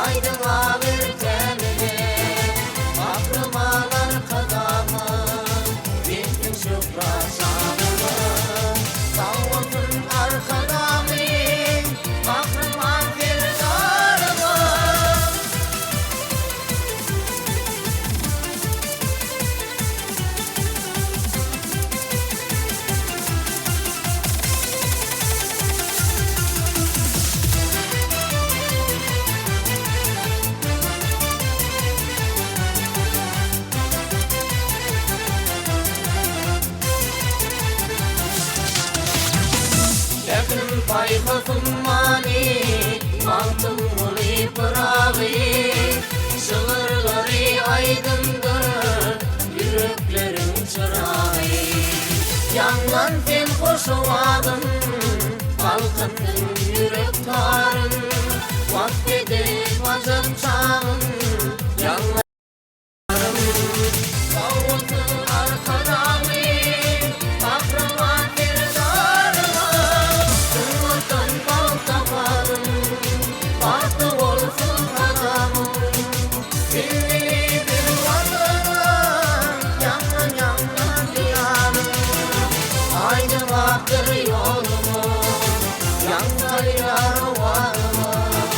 Aýdyň agyr tänine, Gahryman Arkadagymyz, Ýetsin şöhrat şanymyz. Sag bolsun Arkadagym, Gahryman Serdarymyz! Pähim-paýhas ummany Magtymguly Pyragy Şygyrlary aýdymdyr Ýürekleriň çyragy. Ýaňlan sen hoş owazyň, Galkynsyn ýürek taryn. Wasp edip ajap çagyň, Ýaňlanaryn. Sag bolsun Arkadagly, Gahryman Serdarymyz. Sungatdan bagt taparyn, Bagtly bolsun gadamyň. Milli bir Watana, Ýaňlan, ýaňlan Diýarym. Aýdyň akdyr ýolumyz, Ýaňlanýar owazymyz.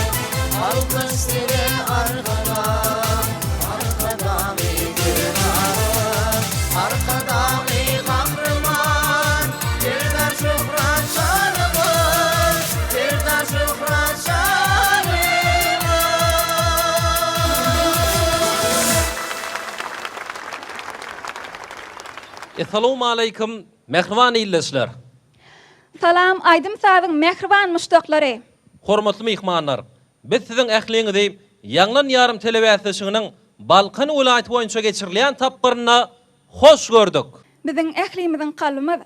Alkyş size Arkadag, Arkadagly Serdarym. Arkadagly Gahryman, Serdar şöhrat şanymyz, Serdar şöhrat şanymyz. Essalawmaleýkim mähriban ildeşler! Salam aýdym-sazyň mähriban muşdaklary! Hormatly myhmanlar! Biz siziň ähliňizi Ýaňlan ýarym telebäsleşiginiň Balkan welaýaty boýunça geçirilýän tapgyrynda hoş gördük! Biziň ählimiziň kalbymyz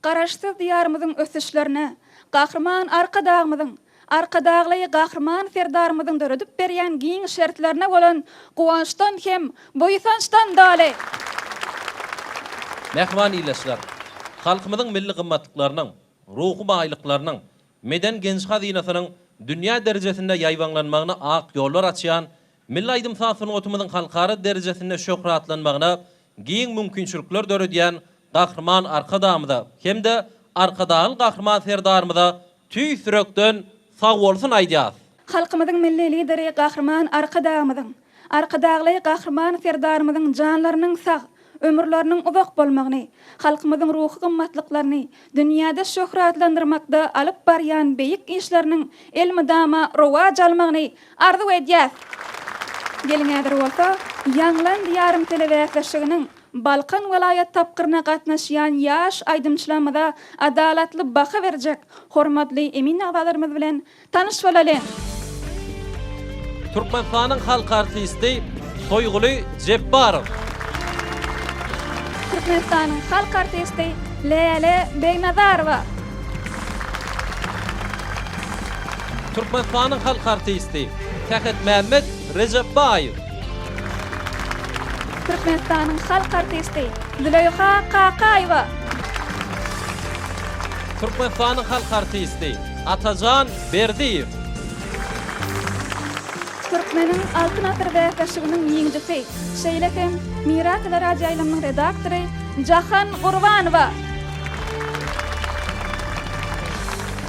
Garaşsyz Diýarymyzyň ösüşlerine, Gahryman Arkadagymyzyň, Arkadagly Gahryman Serdarymyzyň döredip berýän giň şertlerine bolan guwançdan hem buýsançdan doly. Mähriban ildeşler! Halkymyzyň milli gymmatlyklarynyň, ruhy baýlyklarynyň, medeni genji-hazynasynyň dünýä derejesinde ýaýbaňlanmagyna ak ýollar açýan milli aýdym-saz sungatymyzyň halkara derejesinde şöhratlanmagyna giň mümkinçilikler döredýän Gahryman Arkadagymyza hem-de Arkadagly Gahryman Serdarymyza tüýs ýürekden sagbolsun aýdýas. Halkymyzyň Milli Lideri Gahryman Arkadagymyzyň, Arkadagly Gahryman Serdarymyzyň janlarynyň sag, ömürleriniň uzak bolmagyny, halkymyzyň ruhy gymmatlyklaryny dünýäde şöhratlandyrmakda alyp barýan beýik işleriniň elmydama rowaç almagyny arzuw edýäs! Geliň häzir bolsa, Ýaňlan Diýarym telebäsleşiginiň Balkan welaýat tapgyryna gatnaşýan ýaş aýdymçylarymyza adalatly baha berjek hormatly emin agzalarymyz bilen tanyş bolalyň! Türkmenistanyň halk artisti Toýguly Jepbarow. Türkmenistanyň halk artisti Läle Begnazarowa. Türkmenistanyň halk artisti Sähetmämmet Rejepbaýew. Türkmenistanyň halk artisti Züleýha Kakaýewa. Türkmenistanyň halk artisti Atajan Berdiýew. Türkmeniň Altyn asyr bäsleşiginiň ýeňijisi, şeýle hem Miras teleradioýaýlymynyň redaktory Jahan Gurbanowa.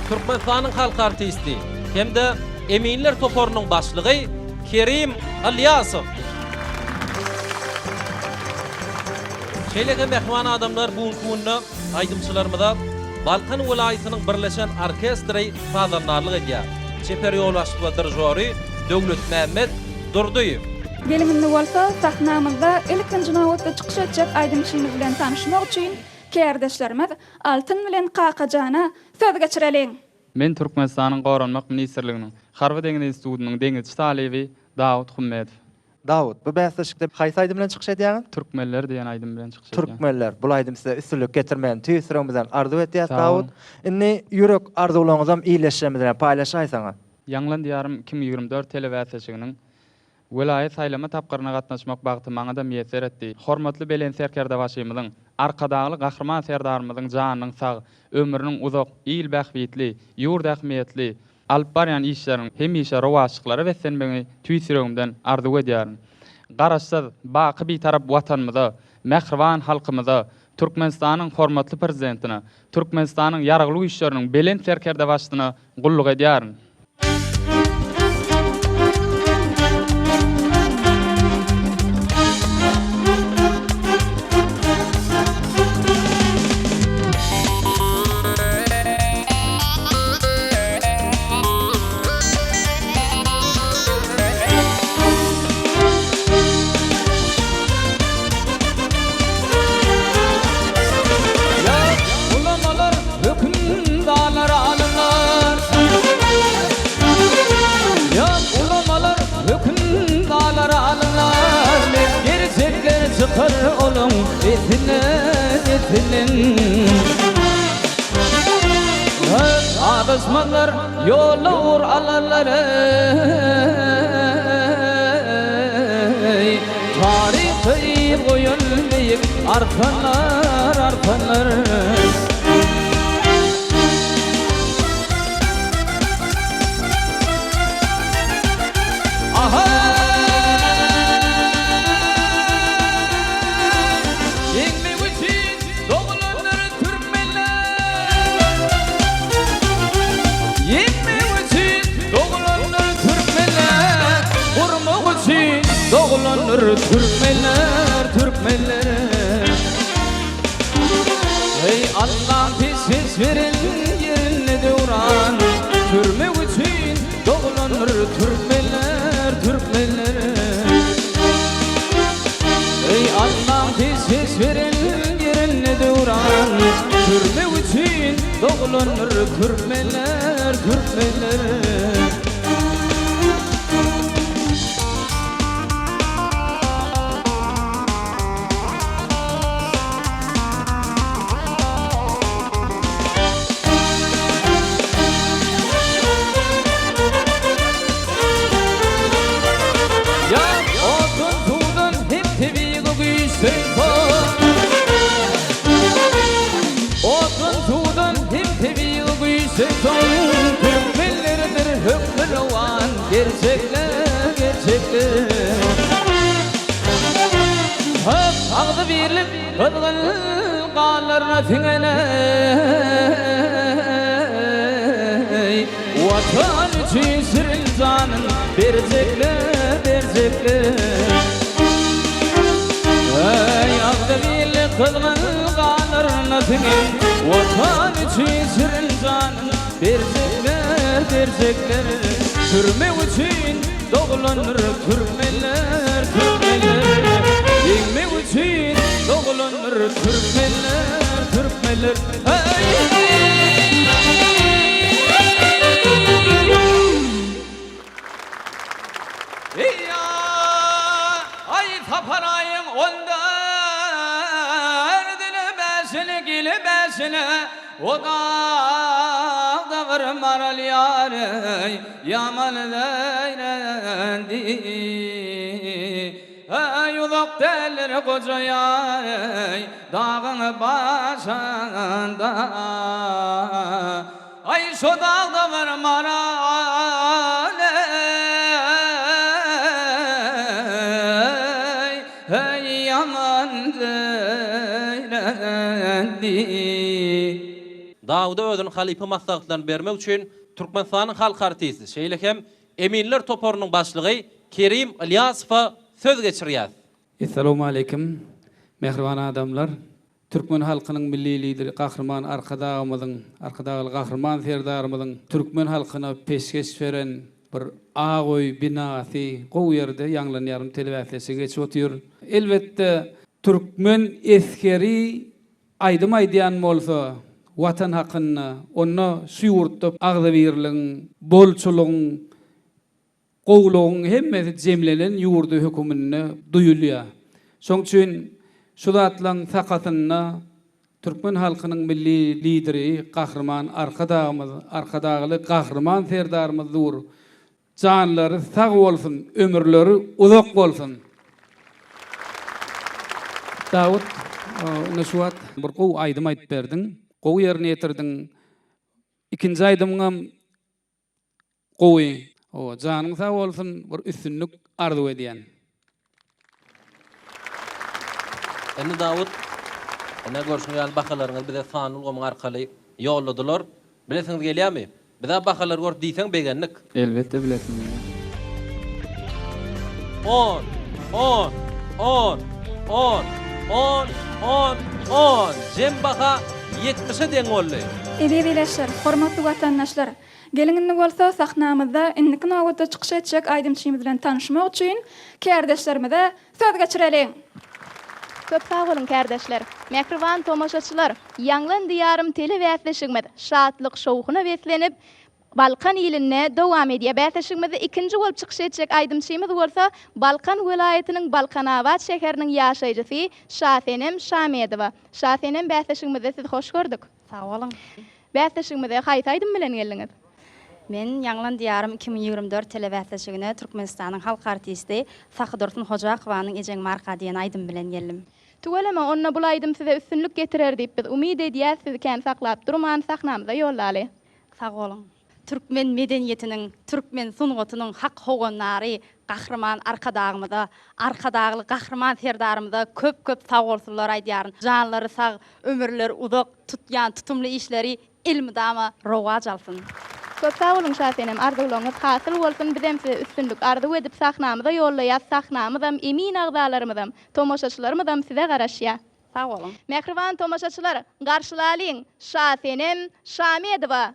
Türkmenistanyň halk artisti hem-de eminler toparynyň başlygy Kerim Ylýasow. Şeýle hem mähriban adamlar bu günki günde aýdymçylarymyza Balkan welaýatynyň birleşen orkestri sazandarlyk edýär. Çeper ýolbaşçysy we dirižory Döwletmämmet Durdyýew. Geliň indi bolsa sahnamyzda ilkinji nobatda çykyş etjek aýdymçymyz bilen tanyşmak üçin kärdeşlerimiz Altyn bilen Kakajana söz geçireliň. Men Türkmenistanyň Goranmak ministrliginiň Harby-deňiz institutynyň deňizçi talyby Dawut Hummedow. Dawut, bu bäsleşikde haýsy aýdym bilen çykyş edýäňiz? Türkmenler diýen aýdym bilen çykyş edýän. Türkmenler. Bul aýdym size üstünlik getirmegini tüýs ýüregimizden arzuw etýäs Dawut. Indi ýürek arzuwlaryňyzam ildeşlerimiz bilen paýlaşaýsaňyz. Ýaňlan Diýarym 2024 telebäsleşiginiň welaýat saýlama tapgyryna gatnaşmak bagty maňa-da miýesser etdi. Hormatly Belent Serkerdebaşymyzyň, Arkadagly Gahryman Serdarymyzyň janynyň sag, ömrüniň uzak, il bähbitli, ýurt ähmiýetli, Alyp barýan işleriň hemişe rowaçlyklara beslenmegini tüýs ýüregimden arzuw edýärin. Garaşsyz, baky Bitarap Watanymyza, mähriban halkymyza, Türkmenistanyň hormatly Prezidentine, Türkmenistanyň Ýaragly Güýçleriniň Belent Serkerdebaşysyna gulluk edýärin. Ulamalar, hökümdarlar, alymlar. Ýa ulamalar, hökümdarlar, alymlar. Gerçekler çykar olaň nesinden, nesinden. Azaşmazlar, ýola ugur alarlar, eý. Taryhda yz goýan beýik arslanlar, arslanlar. Ýeňmek üçin dogulandyr türkmenler. Ýeňmek üçin dogulandyr türkmenler. Gurmak üçin dogulandyr türkmenler, türkmenler. Eý Allam peşgeş beren ýerinde döwran sürmek üçin doglandyr türkmenler, türkmenler. Eý Allam peşgeş beren ýerinde döwran sürmek üçin doglandyr türkmenler, türkmenler. Ýa otdan suwdan hem tebigy güýçden soň Otdan suwdan hem tebigy güýçden soň Türkmenlerdir hökmürowan gerçekler gerçekler Hak agzybirlik gyzgyn ganlaryna siňen eý, Watan üçin şirin janyn berjekler, berjekler. Eý, agzybirlik gyzgyn ganlaryna siňen, Watan üçin şirin janyn berjekler, berjekler. Sürmek üçin Doglandyr türkmenler, türkmenler Ýeňmek üçin doglandyr türkmenler, türkmenler Eý-a, aý Sapar aýyň on dördüne, bäşine, gele bäşine O dagda bir maral ýar eý, ýaman zeýrendi. Eý, uzak däldir goja ýar eý, dagyň başynda. Aý, şo dagda bir maral eý, Heý, ýaman zeýrendi. Dawuda özüniň halypa maslahatlaryny bermek üçin Türkmenistanyň halk artisti, şeýle hem eminler toparynyň başlygy Kerim Ylýasowa söz geçirýäs. Essalawmaleýkim, mähriban adamlar! Türkmen halkynyň Milli Lideri Gahryman Arkadagymyzyň, Arkadagly Gahryman Serdarymyzyň türkmen halkyna peşgeş beren bir ak öý binasy gowy ýerde ýaňlanýarym telebäsleşigi geçip otyr. Elbetde, türkmen esgeri aýdym aýdýan bolsa Watan hakynda, onda şu ýurtda agzybirligiň, bolçulygyň, Gowulygyň hemmesi jemlenen ýurdy höküminde duýulýar. Şoň üçin şu zatlaň sakasynda türkmen halkynyň Milli Lideri Gahryman Arkadagymyz, Arkadagly Gahryman Serdarymyz dur. Janlary sag bolsun, ömürleri uzak bolsun! Dawut, ine şu wagt bir gowy aýdym aýdyp berdiň. Gowy ýerine ýetirdiň. Ikinji aýdymyňam. gowy. Hawa, janyň sag bolsun, bir üstünlik arzuw edýän. Indi Dawut, ine görşüň ýaly bahalaryňyzy bize sanly ulgamyň arkaly ýolladylar. Bilesiňiz gelýärmi? Biz-ä bahalary görüp diýseň begendik. Elbetde bilesim gelýär. On, on, on, on, on, on, on. Jem baha ýetmişe deň boldy. Eziz ildeşler, hormatly watandaşlar! Geliň indi bolsa sahnamyzda indiki nobatda çykyş etjek aýdymçymyz bilen tanyşmak üçin kärdeşlerimize söz geçireliň! Köp sag boluň kärdeşler! Mähriban tomaşaçylar! Ýaňlan Diýarym telebäsleşigimiz şatlyk-şowhuna beslenip, Balkan ilinde dowam edýär. Bäsleşigimizde ikinji bolup çykyş etjek aýdymçymyz bolsa Balkan welaýatynyň Balkanabat şäheriniň ýaşaýjysy Şasenem Şamedowa. Şasenem bäsleşigimizde sizi hoş gördük. Sag boluň. Bäsleşigimize haýsy aýdym bilen geldiňiz? Men Ýaňlan Diýarym 2024 telebäsleşigine Türkmenistanyň halk artisti Sahydursun Hojakowanyň Ejeň marka diýen aýdymy bilen geldim. Tüweleme, onda bul aýdym size üstünlik getirer diýip biz umyt edýäs, sizi kän saklap durman sahnamyza ýollaly. Sag boluň. Türkmen medeniýetiniň, türkmen sungatynyň hak howandary Gahryman Arkadagymyza, Arkadagly Gahryman Serdarymyza köp-köp sagbolsunlar aýdýaryn. Janlary sag, ömürleri uzak, tutýan tutumly işleri elmydama rowaç alsyn. Köp sag boluň Şasenem arzuwlaryňyz hasyl bolsun bizem size üstünlik arzuw edip sahnamyza ýollaýas sahnamyzam emin agzalarymyzam tomaşaçylarymyzam size garaşýa. Sag boluň. Mähriban tomaşaçylar, garşylalyň, Şasenem Şamedowa!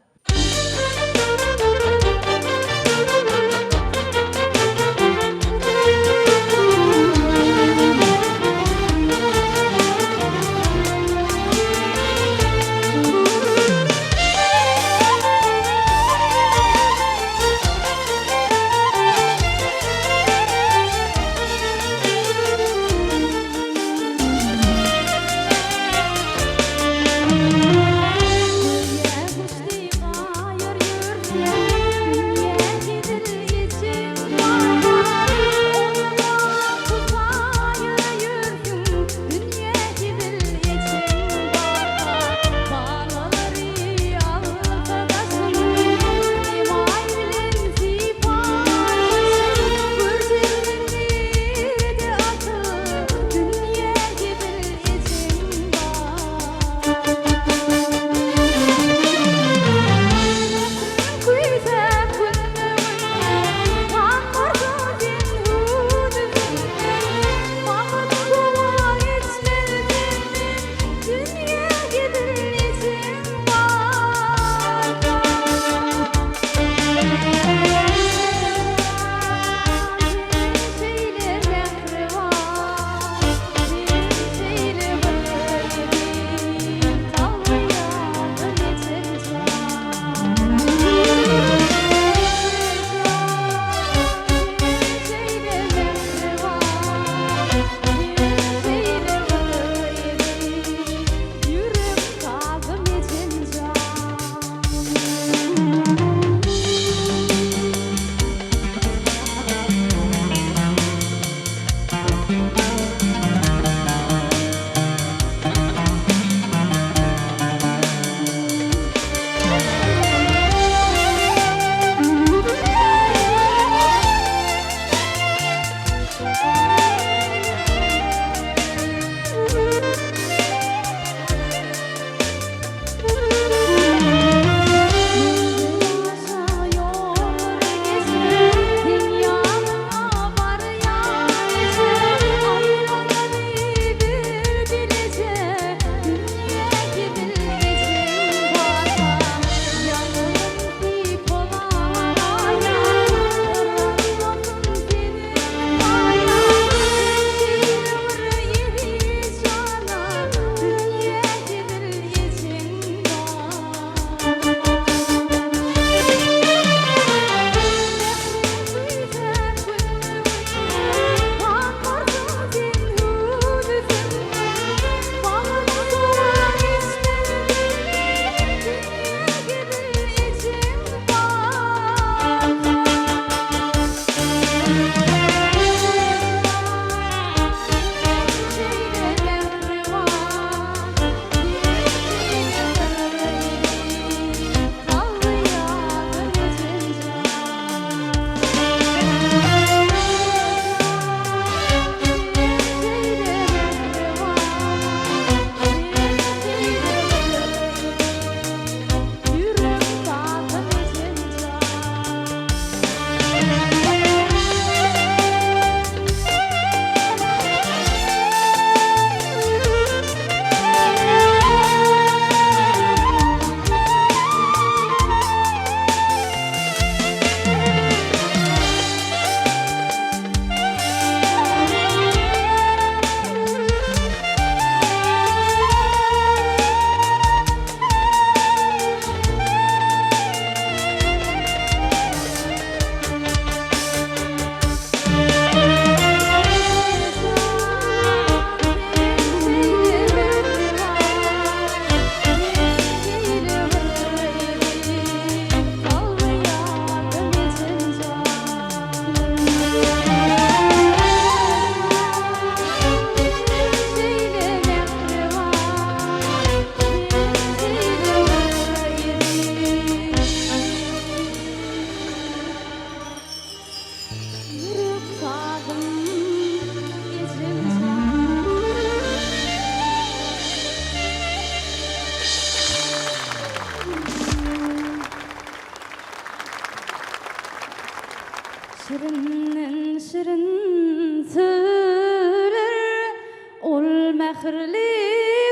Mähirli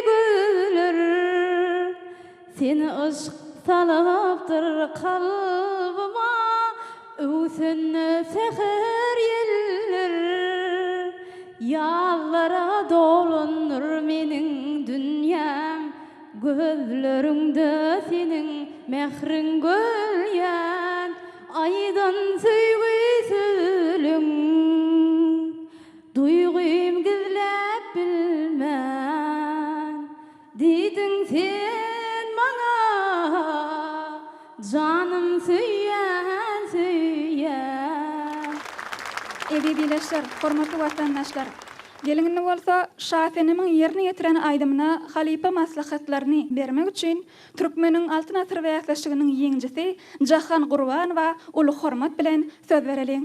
gözler Seni yşk salypdyr kalbyma Öwsende säher ýeller Ýazlara dolandyr meniň dünýäm Gözleriňde seniň mähriň görýän Aýdan söýgi sözleň Duýgym gizläp bilmen Diýdiň sen maňa Janym söýýän söýýän. Eziz ildeşler, hormatly watandaşlar! Geliň indi bolsa Şasenemiň ýerine ýetiren aýdymyna halypa maslahatlaryny bermek üçin Türkmeniň Altyn asyry bäsleşiginiň ýeňijisi Jahan Gurbanowa uly hormat bilen söz bereliň.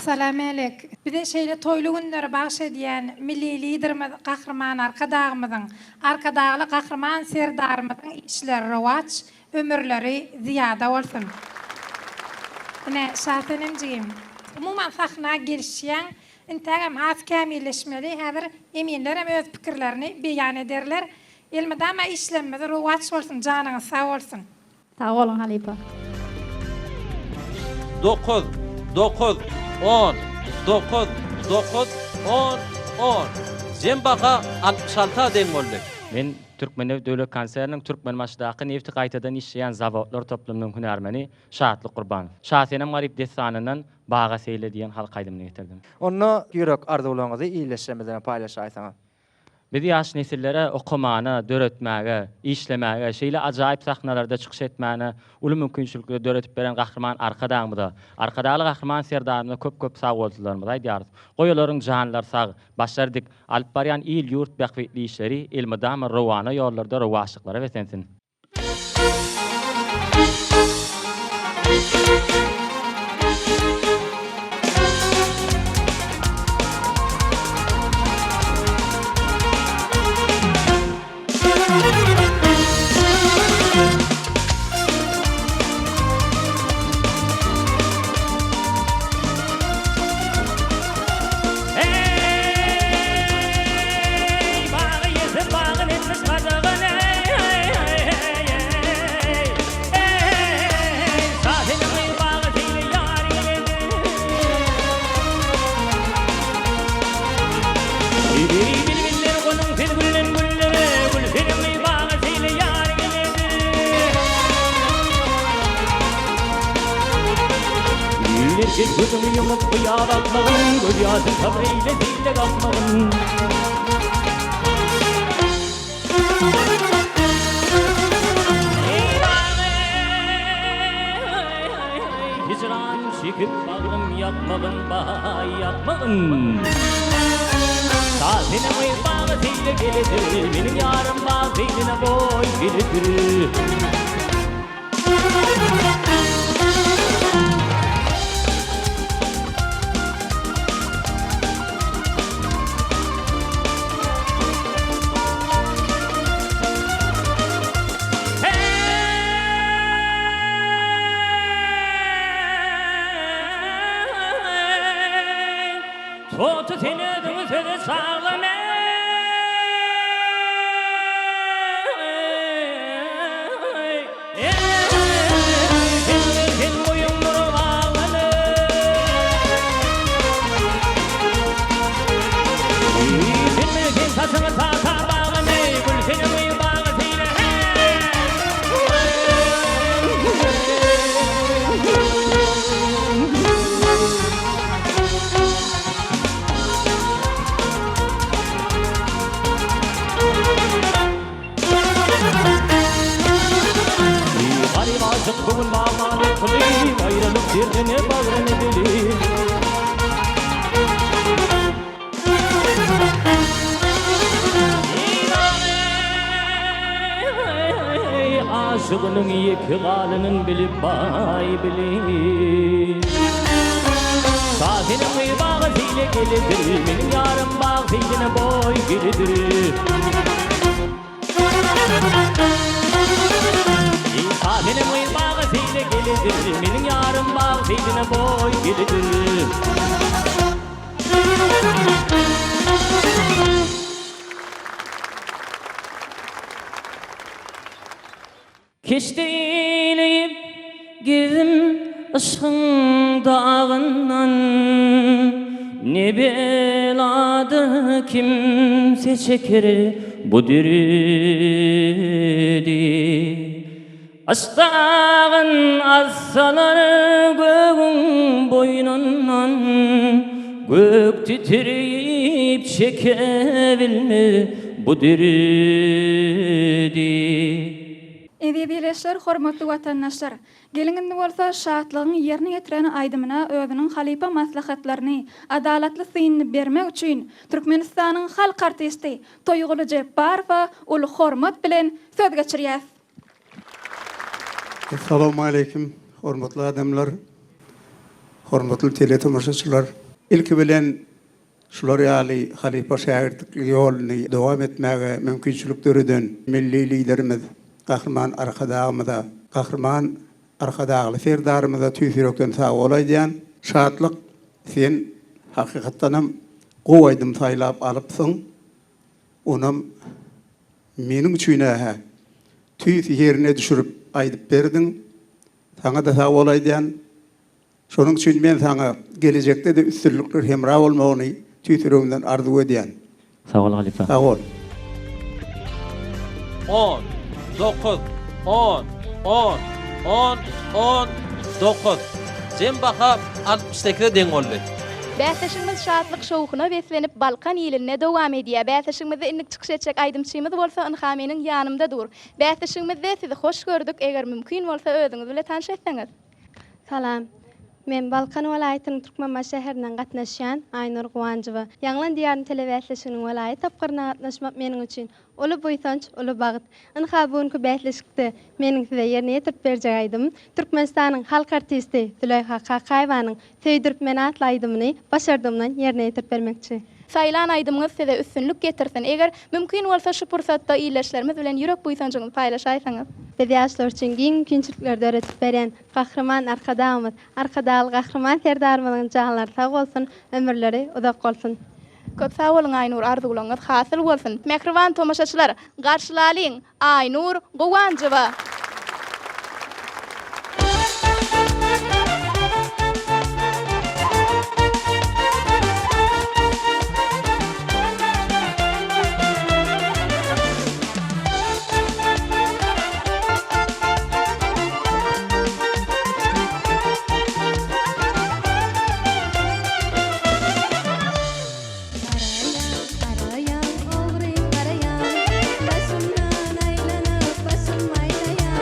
Salamälek! Bize şeýle toýly günleri bagş edýän Milli Liderimiz Gahryman Arkadagymyzyň, Arkadagly Gahryman Serdarymyzyň işleri rowaç, ömürleri zyýada bolsun! Ine, Şasenem jigim, umuman sahna gelişýäň, intägem has kämilleşmeli, häzir eminlerem öz pikirlerini beýan ederler. Elmydama işlerimiz rowaç bolsun, janyňyz sag bolsun! Sag boluň halypa. Dokuz, dokuz, on, dokuz, dokuz, on, on. Jem baha altmyş alta deň boldy. Men Türkmennebit döwlet konserniniň Türkmenbaşydaky nebti gaýtadan işleýän zawodlar toplumynyň hünärmeni Şatlyk Gurbanow. Şasenem Garyp dessanyndan Baga seýle diýen halk aýdymyny getirdim. Onda ýürek arzuwlaryňyzy ildeşlerimiz bilen paýlaşaýsaňyz. Biz ýaş nesillere okamana, döretmäge, işlemäge, şeýle ajaýyp sahnalarda çykyş etmäne uly mümkinçilikleri döredip beren Gahryman Arkadagymyza, Arkadagly Gahryman Serdarymyza köp-köp sagbolsunlarymyzy aýdýarys. Goý olaryň janlary sag, başlary dik, alyp barýan il-ýurt bähbitli işleri elmydama rowana ýollarda rowaçlyklara beslensin! Eý, bagy ýesir, bagyn etmiş gadagan, eý-eý-eý-eý, eý, Şasenem gyz baga seýle ýar geledi. Eý, bilbiller gonuň siz güllen güllere, Gülsenem gyz baga seýle ýar geledi. Erkek gözüňi ýumup gyýa bakmagyn, Gözýaşyň sabr eýle seýle gakmagyn. Eý bagy, hijran çekip bagrym ýakmagyn, baý ýakmagyn. Şasenem gyz bagy seýle geledir, Meniň ýarym bag seýline boý geledir. Toty sen özüňi söze çaglama. Garyp aşyk bu gün bagmany kyly, Aýralyk derdine bagryny dili. Aşygynyň ýeke galynyn bilip baý bilip. Şasenem baga seýle gelidir, Meniň ýarym bag seýline boý gelidir. Şasenem gyz baga seýle gelidir, Meniň ýarym bag seýline boý gelidir. Keşde eýleýip gezdim yşgyň dagyndan, Ne beladyr kimse çeker bu derdi. Yşk dagyn atsalar gögüň boýnundan, Gök titreýip çekebilmez bu derdi. Eziz ildeşler, hormatly watandaşlar! Geliň indi bolsa Şatlygyň ýerine ýetiren aýdymyna özüniň halypa maslahatlaryny, adalatly synyny bermek üçin Türkmenistanyň halk artisti Toýguly Jepbarowa uly hormat bilen söz geçirýäs. Essalawmaleýkim, hormatly adamlar, hormatly teletomaşaçylar! Ilki bilen Şular ýaly halypa-şägirtlik ýoluny dowam etmäge mümkinçilik döreden Milli Liderimiz Gahryman Arkadagymyza, Gahryman Arkadagly Serdarymyza tüýs ýürekden sagbol aýdýan. Şatlyk, sen hakykatdanam gowy aýdym saýlap alypsyň. Onam meniň üçin-ä-hä tüýs ýerine düşürip aýdyp berdiň. Saňa-da sagbol aýdýan. Şonuň üçin men saňa gelejekde-de üstünlikler hemra bolmagyny tüýs ýüregimden arzuw edýän. Sag bol halypa. Sag bol. On, dokuz, on, on, on, on, dokuz. Jem baha 68-e deň boldy. Bäsleşigimiz şatlyk-şowhuna beslenip Balkan ilinde dowam edýär. Bäsleşigimizde indik çykyş etjek aýdymçymyz bolsa ynha meniň ýanymda dur. Bäsleşigimizde sizi hoş gördük, eger mümkin bolsa özüňiz bile tanyş etseňiz. Salam. Men Balkan welaýatynyň Türkmenbaşy şäherinden gatnaşýan Aýnur Guwanjowa. Ýaňlan Diýarym telebäsleşiginiň welaýat tapgyryna gatnaşmak meniň üçin uly buýsanç, uly bagt. Ynha bu günki bäsleşikde meniň size ýerine ýetirip berjek aýdymym Türkmenistanyň halk artisti Züleýha Kakaýewanyň Söýdürip meni atly aýdymyny başardygymdan ýerine ýetirip bermekçi. Saýlan aýdymyňyz size üstünlik getirsin. Eger, mümkin bolsa şu pursatda ildeşlerimiz bilen ýürek buýsanjyňyzy paýlaşaýsaňyz. Biz ýaşlar üçin giň mümkinçilikleri döredip berýän Gahryman Arkadagymyz, Arkadagly Gahryman Serdarymyzyň janlary sag bolsun, ömürleri uzak bolsun! Köp sag boluň Aýnur arzuwlaryňyz hasyl bolsun. Mähriban tomaşaçylar, garşylalyň Aýnur Guwanjowa. Garaýaň, garaýaň, ogry garaýaň, Başymdan aýlanyp, başym aýlaýaň.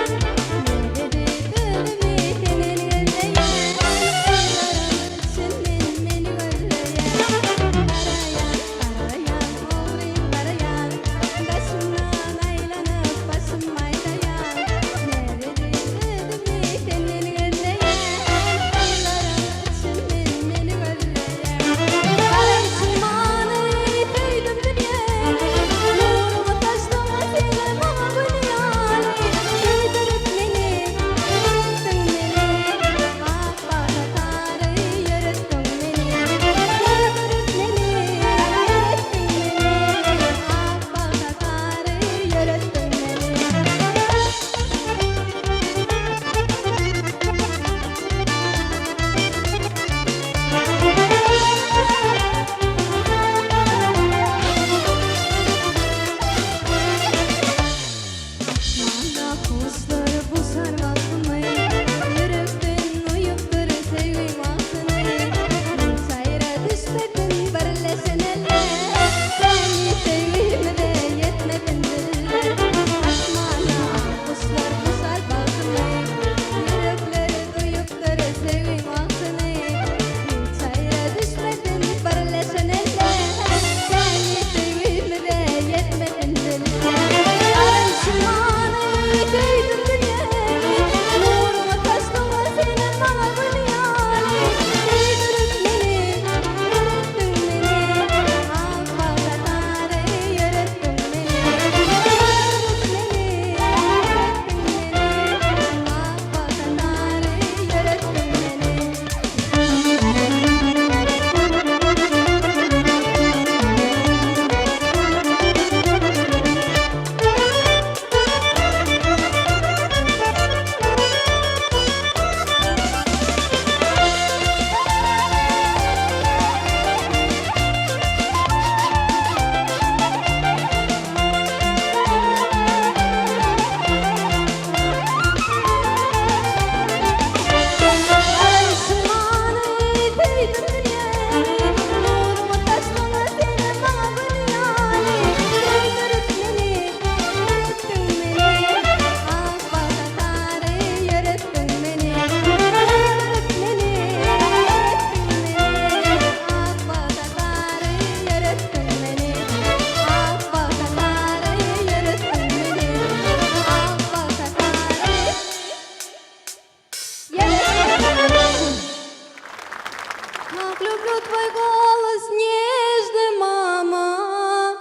Как люблю твой голос нежный, мама,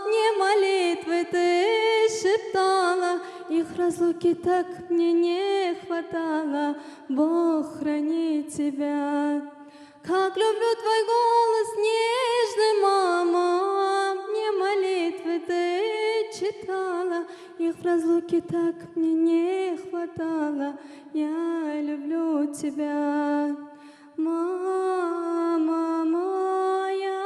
Мне молитвы ты шептала, Их в разлуке так мне не хватало, Бог храни тебя. Как люблю твой голос нежный, мама, Мне молитвы ты читала, Их в разлуке так мне не хватало, Я люблю тебя. Мама моя,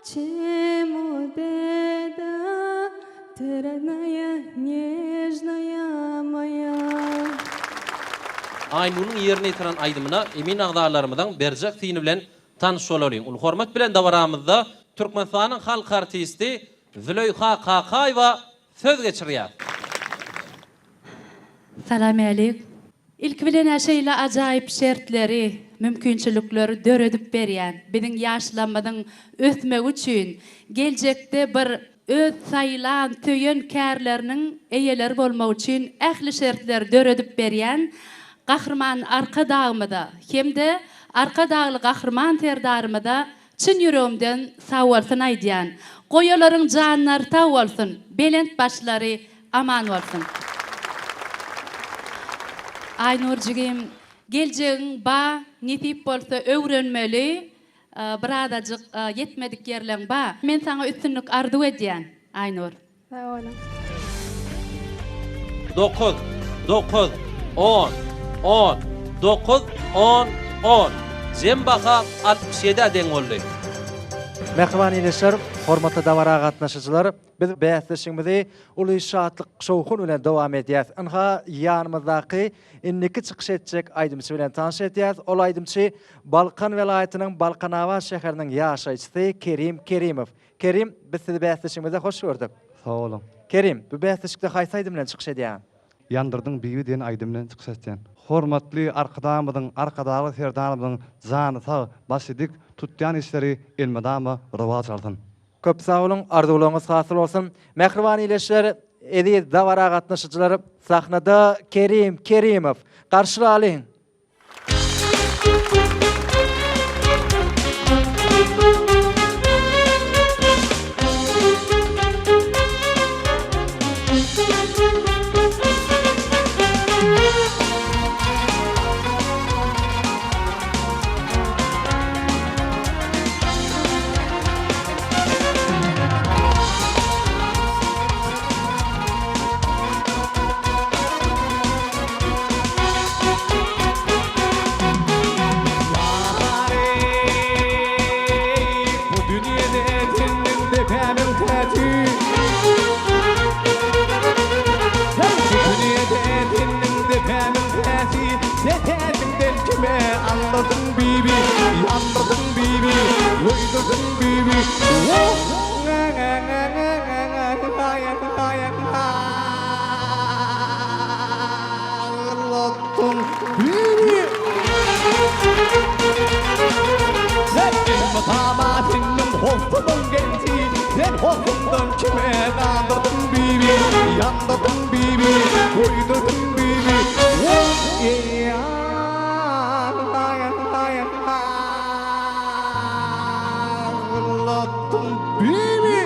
чему беда? Ты родная, нежная моя. Aýnuryň ýerine ýetiren aýdymyna emin agzalarymyzyň berjek syny bilen tanyş bolalyň. Uly hormat bilen dabaramyzda Türkmenistanyň halk artisti Züleýha Kakaýewa söz geçirýär. Salamälik. Ilki bilen-ä şeýle ajaýyp şertleri, mümkinçilikleri döredip berýän, biziň ýaşlarymyzyň ösmegi üçin, geljekde bir öz saýlan, söýen kärleriniň eýeleri bolmagy üçin ähli şertleri döredip berýän Gahryman Arkadagymyza hem-de Arkadagly Gahryman Serdarymyza çyn ýüregimden sagbolsun aýdýan. Goý olaryň janlary sag bolsun, belent başlary Aman bolsun. Aýnur jigim geljegiň ba nesip bolsa öwrenmeli birazajyk ýetmedik ýerleň ba. Men saňa üstünlik arzuw edýän Aýnur. Sag boluň. Dokuz, dokuz, on, on, dokuz, on, on. Jem baha altmyş ýedä deň boldy. Mähriban ildeşler, hormatly dabara gatnaşyjylar, Biz bäsleşigimizi uly şatlyk-şowhun bilen dowam edýäs. Ynha, ýanymyzdaky indiki çykyş etjek aýdymçy bilen tanyş edýäs. Ol aýdymçy Balkan welaýatynyň Balkanabat şäheriniň ýaşaýjysy Kerim Kerimow. Kerim, biz sizi bäsleşigimizde hoş gördük. Sag boluň. Kerim, bu bäsleşikde haýsy aýdym bilen çykyş edýäň? Ýandyrdyň bibi diýen aýdym bilen çykyş etýän. Hormatly Arkadagymyzyň, Arkadagly Serdarymyzyň jany sag, başy dik, tutýan işleri elmydama rowaç alsyn. Köp sag boluň, arzuwlaryňyz hasyl bolsun. Mähriban ildeşler, eziz dabara gatnaşyjylar, sahnada Kerim Kerimow. Garşylalyň! Bu dünýede senden depämiň täji Bu dünýede senden depämiň täji Sen täjiňden kime aldyrdyň bibi Ýandyrdyň bibi, öýdürdiň bibi Aglatdyň bibi Elmydama seniň howsulyň geldi Sen howsuňdan kime gandyrdyň bibi Ýandyrdyň bibi, öýdürdiň bibi Aglatdyň bibi.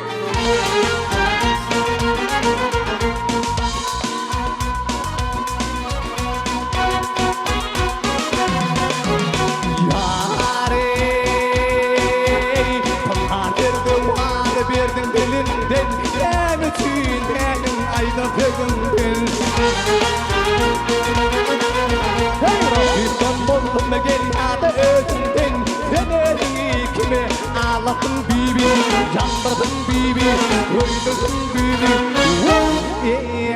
Ýar eý, pynhan derde wada berdiň diliňden, Näme üçin däliň aýdan sözüňden? Heý, rakypdan boldum gel ýa-da özüňden, Sen özüňi kime alatdyň bibi, Ýandyrdyň bibi, öldürdiň bibi, Aglatdyň bibi.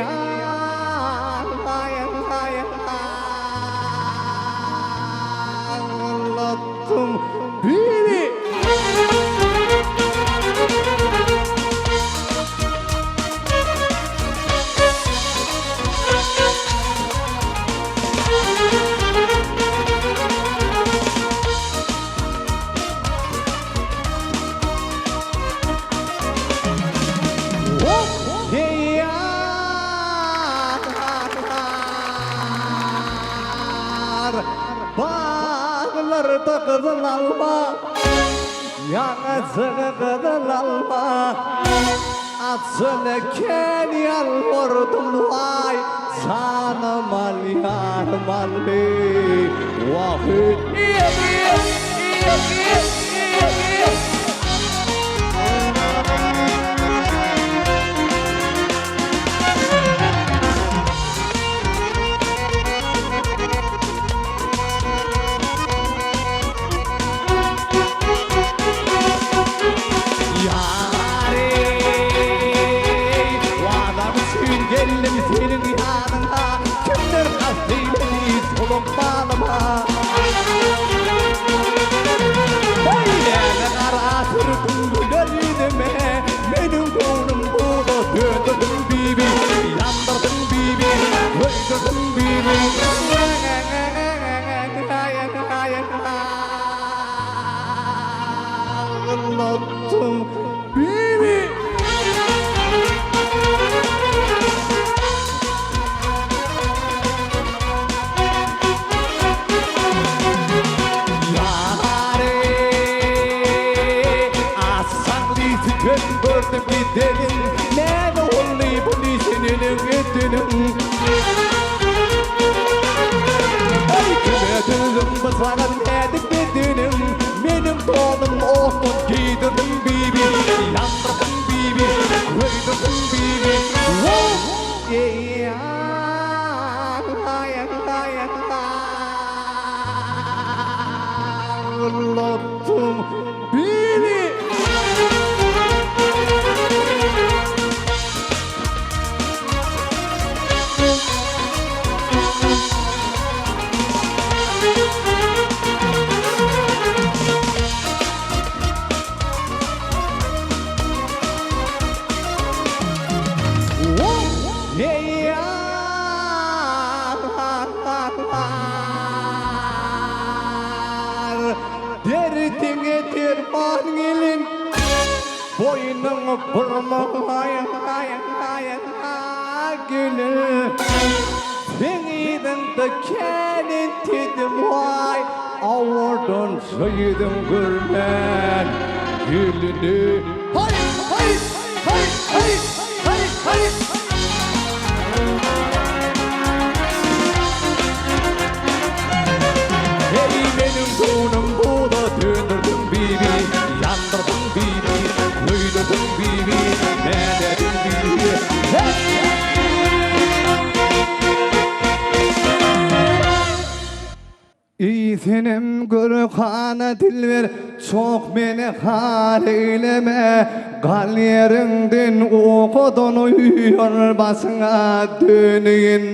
Ýar, baglarda. gyzyl alma, Ýaňajygy gyzyl alma. Açyl eken ýalbardym waý, Janym al, ýarym al, Wah, Ýar-eý, wadam üçin geldim seniň ýanyňa, Kimler kast eýledi solak balyma. Heý, näme gara sürtüň güler ýüzüme, Meniň göwnüm buza döndürdiň bibi, Ýandyrdyň bibi, köýdürdiň bibi. Aglatdym bibi. Ýar-eý, assaňly sütem gördüm gideniň, Näme boldy bu seniň edeniň? Eý, kime düzdüň byçagy nädip bedeniň? Meniň donum otdan geýdirdiň bibi, Ýandyrdyň bibi, köýdürdiň bibi. Eý, Aglatdyň bibi. Derdiňe derman gelin, boýnuňy burma gelin. Seň yzyňda kän entedim waý, Owadan ýüzüň görmän gelini. Haý, haý, haý, haý, haý, haý. Heý meniň göwnüm buza döndürdiň bibi, Ýandyrdyň bibi, köýdürdiň bibi, Nädediň bibi, heý! Eý senem görkana dilber Çok meni har eýleme Gal ýeriňden ukudan uýan Başyňa döneýin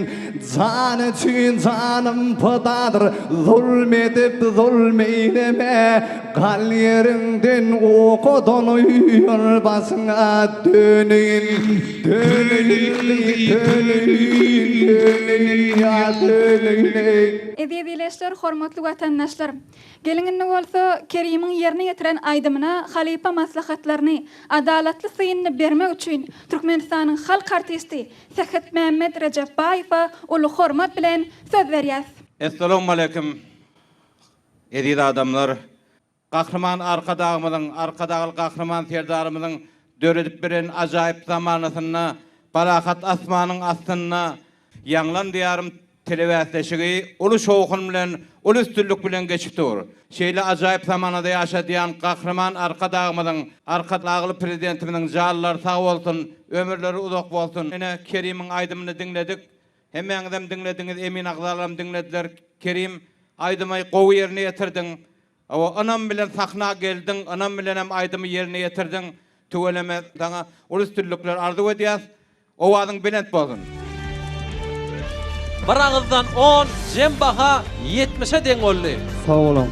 Jan üçin janym pydadyr Zulm edip zulm eýleme Gal ýeriňden ukudan uýan Başyňa döneýin Döneýin döneýin döneýin ýa döneýin. Eziz ildeşler, hormatly watandaşlar! Geliň indi bolsa Kerimiň ýerine ýetiren aýdymyna halypa maslahatlaryny, adalatly synyny bermek üçin Türkmenistanyň halk artisti Sähetmämmet Rejepbaýewe uly hormat bilen söz berýäs. Essalawmaleýkim eziz adamlar. Gahryman Arkadagymyzyň, Arkadagly Gahryman Serdarymyzyň döredip beren ajaýyp zamanasynda, parahat asmanyň astynda Ýaňlan Diýarym telebäsleşigi uly şowhun bilen, uly üstünlik bilen geçip dur. Şeýle ajaýyp zamanada ýaşadýan Gahryman Arkadagymyzyň, Arkadagly Prezidentimiziň janlary sag bolsun, ömürleri uzak bolsun. Ine, Kerimiň aýdymyny diňledik. Hemmäňizem diňlediňiz, emin agzalaram diňlediler. Kerim, aýdymy gowy ýerine ýetirdiň. Hawa, ynam bilen sahna geldiň, ynam bilenem aýdymy ýerine ýetirdiň. Tüweleme, saňa uly üstünlikler arzuw edýäs. Owazyň belent bolsun! Bir agyzdan on, jem baha ýetmişe deň boldy. Sag boluň.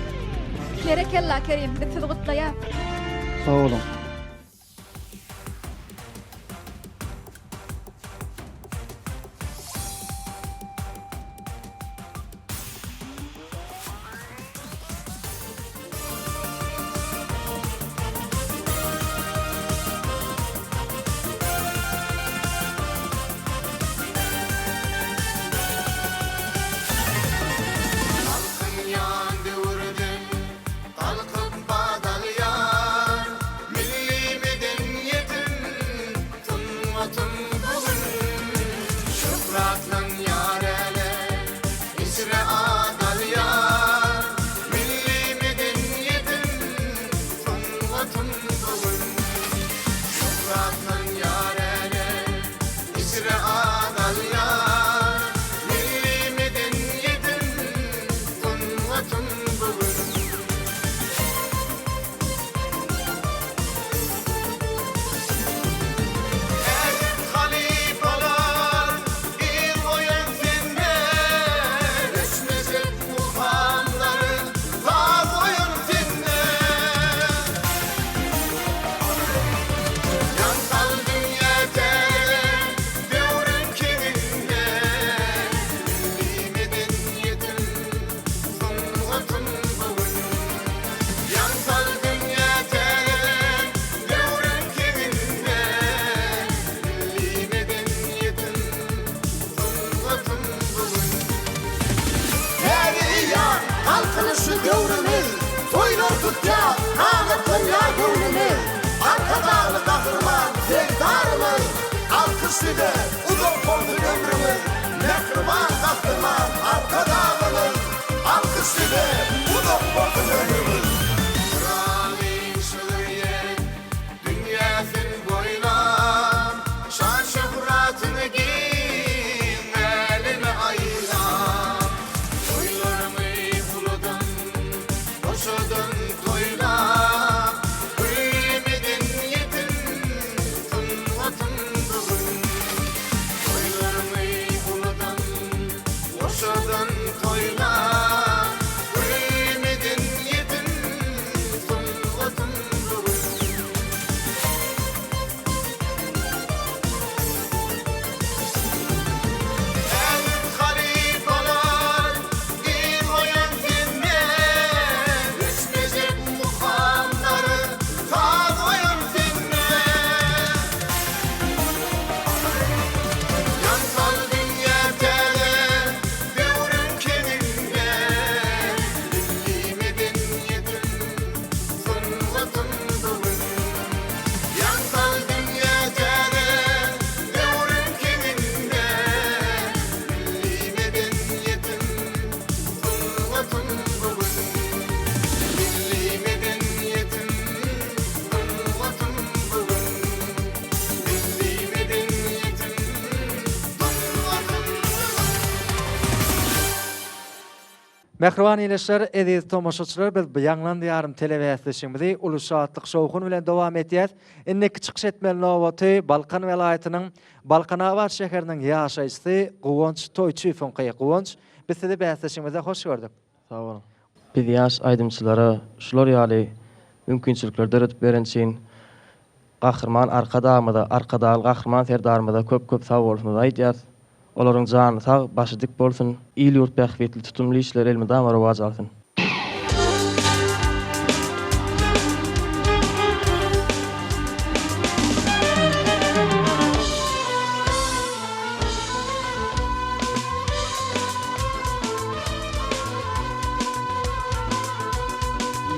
Berekella Kerim biz sizi gutlaýas. Sag boluň. Galkynýan döwürden. Alkyş size, uzak bolsun ömrüňiz, Mähriban Gahryman Arkadagymyz! Alkyş size, uzak bolsun ömrüňiz! Pyragyň şygryýet dünýäsin boýlap, Şan-şöhratyny giň äleme aýlap, Toýlaryňy uludan Goşadan toýlap, Külli medeniýetiň, sungatyň bu gün. Toýlaryňy uludan, goşadan toýlap, Külli medeniýetiň, sungatyň bu gün. Ägirt halypalar yz goýan sende, Öçmejek mukamlary saz goýan sende. Ýan sal dünýä täze döwrüň keminde, Milli medeniýetiň, sungatyň bu gün. Ýaň sal dünýä täze döwrüň keminde, Milli medeniýetiň, sungatyň bu gün. Milli medeniýetiň, sungatyň bu gün. Milli medeniýetiň, sungatyň bu gün. Mähriban ildeşler, eziz tomaşaçylar biz bu Ýaňlan Diýarym telebäsleşigimizi uly şatlyk-şowhun bilen dowam etýäs. Indiki çykyş etmeli nobaty Balkan welaýatynyň Balkanabat şäheriniň ýaşaýjysy Guwanç Toýçyýewiňky. Guwanç, biz sizi bäsleşigimizde hoş gördük. Sag boluň. Biz ýaş aýdymçylara şular ýaly mümkinçilikleri döredip beren üçin Gahryman Arkadagymyza, Arkadagly Gahryman Serdarymyza köp-köp sagbolsunymyzy aýdýas. Olaryň jany sag, başy dik bolsun, il-ýurt bähbitli tutumly işleri elmydama rowaç alsyn.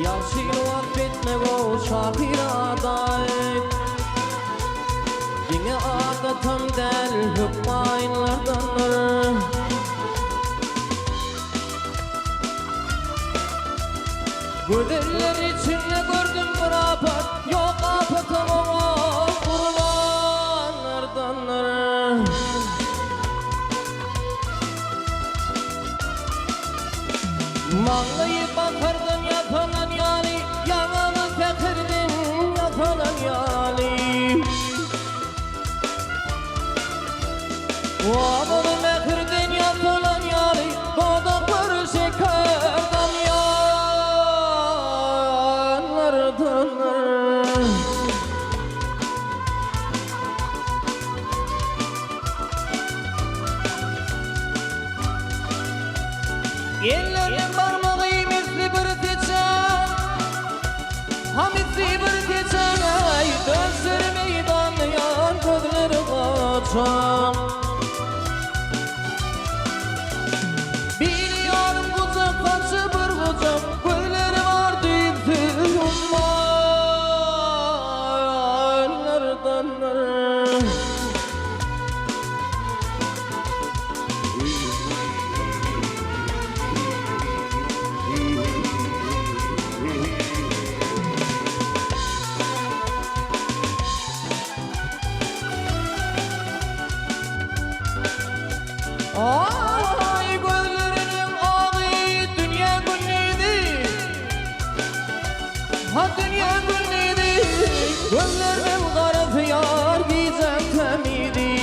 Ýagşyny wasp etmek o şahyra adat. Diňe adatam däl, hökmaýynlardandyr. Gözeller içinde gördüm bir apat, Ýok apatam oňa gurbanlardandyr. Maňlaýy bakardan ýasalan ýaly, Ýaňagy säherden ýasalan ýaly. Owazy mähirden ýasalan ýaly, Dodaklary şeker damýanlardandyr. Elleriniň barmagy misli bir seçen, Ha misli bir seçen, Aý, döşleri meýdanlaýan, gözleri gaçan. Biri ýarym gujak, saçy bir gujak, Gözleri bar düýpsüz ummanlardandyr. Aý gözleriniň agy dünýä gündizi Ha dünýä gündizi Gözleriniň garasy ýar gijäň tämizi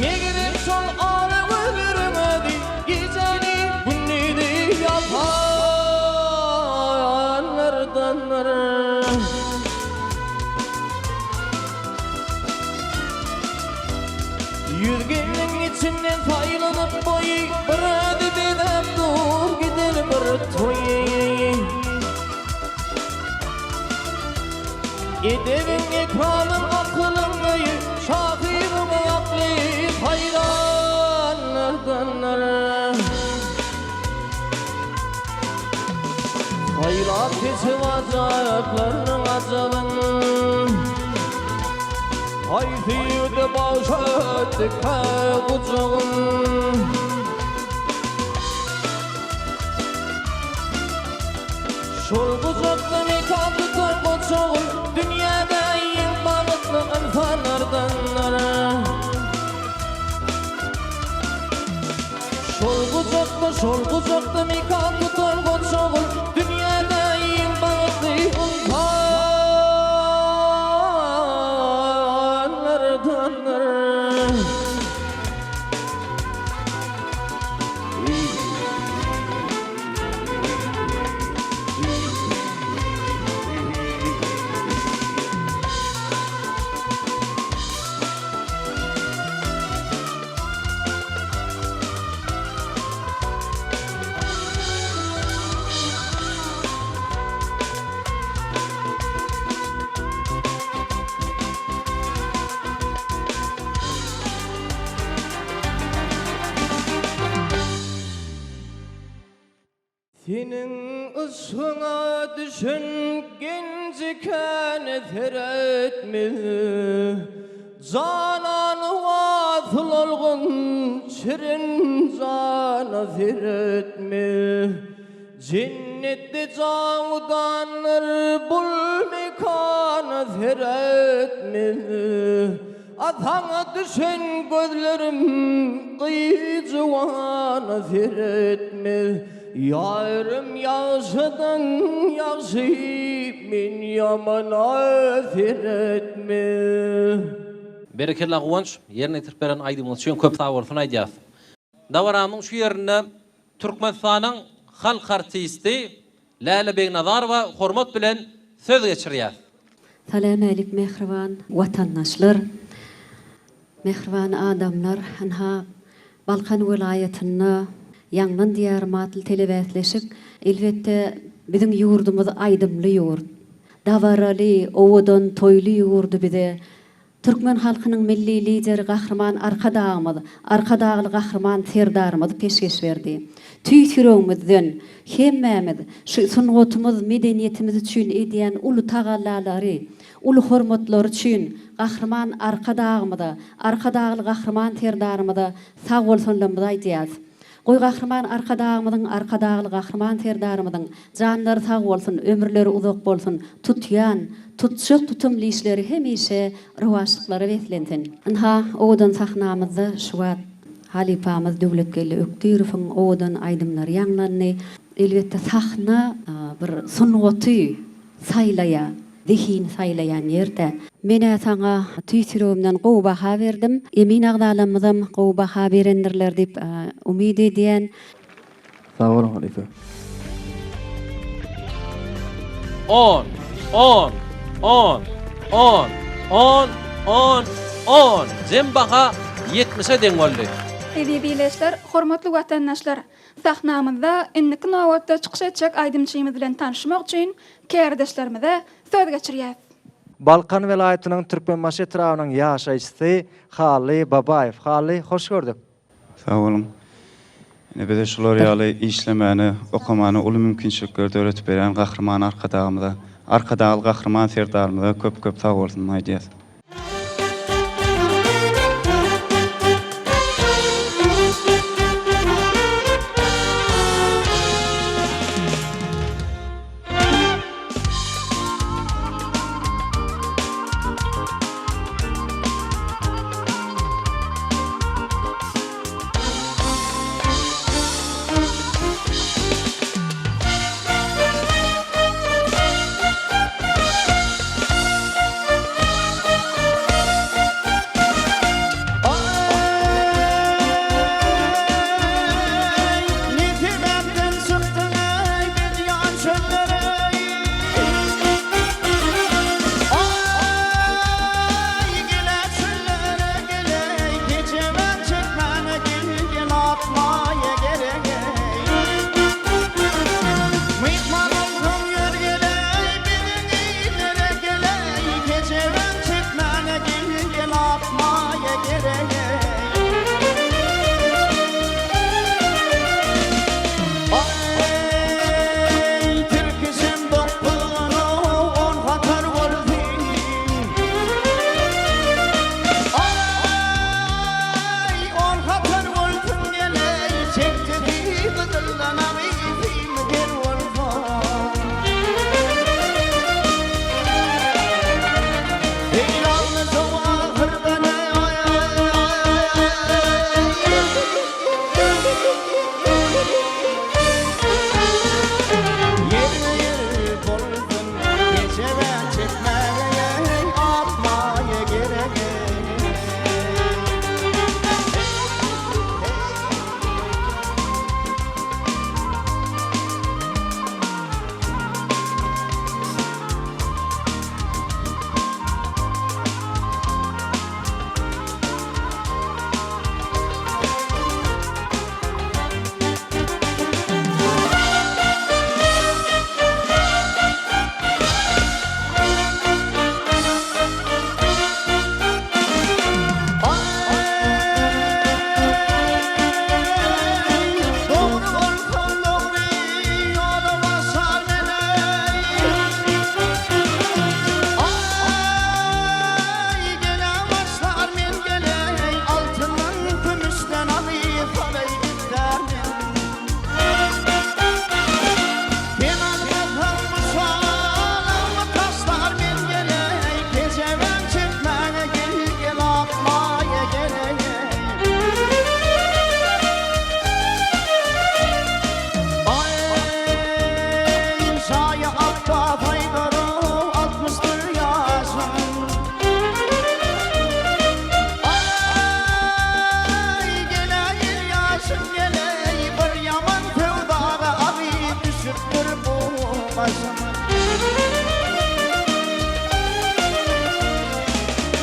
Megerem şol ala gözleriň özi Gijäni gündizi ýapanlardandyr. Ýüz gelniň içinden saýlanyp boýy, Bir özi bezäp dur giden bir toýy. Edebiň, ekramyň, akylyň öýi, Şahyryň akly haýranlardandyr. Saýlap seçip ajaýyplaryň ajabyn. Haýsy ýigide bagş etdikä gujagyn? Şol gujakda mekan tutan goç ogul Dünýäde iň bagtly ynsanlardandyr. Şol gujakda, şol gujakda mekan tutan goç ogul Dünýäde iň bagtly ynsanlardandyr. Seniň yşgyňa düşen genji käne seretme, Janan wasyl olgun şirin jana seretme. Jennetde jawudandyr bul mekana seretme. A saňa düşen gözlerim gyý-juwana seretmez. Ýarym ýagşydan ýagşy, men ýamana seretmez. Berekella Guwanç, ýerine ýetirip beren aýdymyňyz üçin köp sagbolsun aýdýas. Dabaramyň şu ýerinde Türkmenistanyň halk artisti Läle Begnazarowa hormat bilen söz geçirýäs. Salämälik mähriban watandaşlar, mähriban adamlar, ynha Balkan welaýatynda Ýaňlan diýarym atly telebäsleşik elbetde biziň ýurdumyz aýdymly ýurt, dabaraly, owadan toýly ýurdy bize Türkmen halkynyň Milli Lideri Gahryman Arkadagymyz, Arkadagly Gahryman Serdarymyz peşgeş berdi. Tüýs ýüregimizden hemmämiz şu sungatymyz, medeniýetimiz üçin edýän uly tagallalary, uly hormatlary üçin Gahryman Arkadagymyza, Arkadagly Gahryman Serdarymyza sagbolsunlarymyzy aýdýarys. Goý Gahryman Arkadagymyzyň Arkadagly Gahryman Serdarymyzyň janlary sag bolsun, ömürleri uzak bolsun, tutýan, tutjak tutumly işleri hemişe rowaçlyklara beslensin. Ynha, owadan sahnamyzda şu wagt halypamyz Döwletgeldi Ökdirowyň owadan aýdymlary ýaňlandy. Elbetde sahna bir sungaty saýlaýar, zehin saýlaýan ýer-dä. Men-ä saňa tüýs ýüregimden gowy baha berdim. Emin agzalarymyzam gowy baha berendirler diýip umyt edýän. Sag boluň halypa. On, on, on, on, on, on, on, jem baha ýetmişe deň boldy. Eziz ildeşler, hormatly watandaşlar! Sahnamyzda indiki nobatda çykyş etjek aýdymçymyz bilen tanyşmak üçin kärdeşlerimize söz geçirýäs. Balkan welaýatynyň Türkmenbaşy etrabynyň ýaşaýjysy Hally Babaýew. Hally, hoş gördük. Sag boluň. Ine bize şular ýaly işlemäne, okamana uly mümkinçilikleri döredip berýän Gahryman Arkadagymyza, Arkadagly Gahryman Serdarymyza köp köp sag bolsun aýdýas.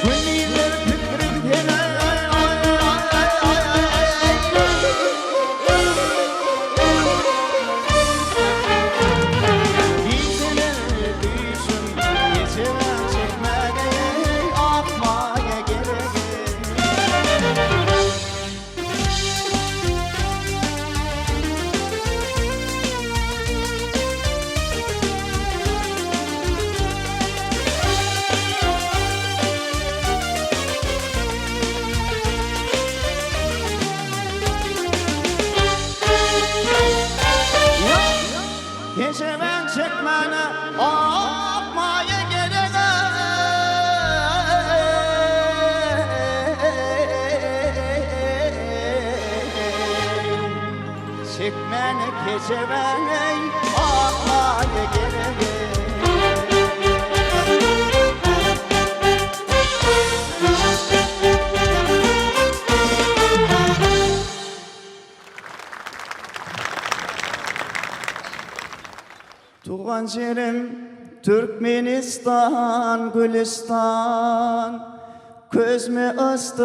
Gündizler pikirim sene Gijeler düýşüm gejä çekmäge akmaýa gerek. Keşemen çekmäne ak maýa gerek. Çekmäne keşemen ak maýa gerek. Tugan jerim Türkmenistan Gülistan Közüme ysty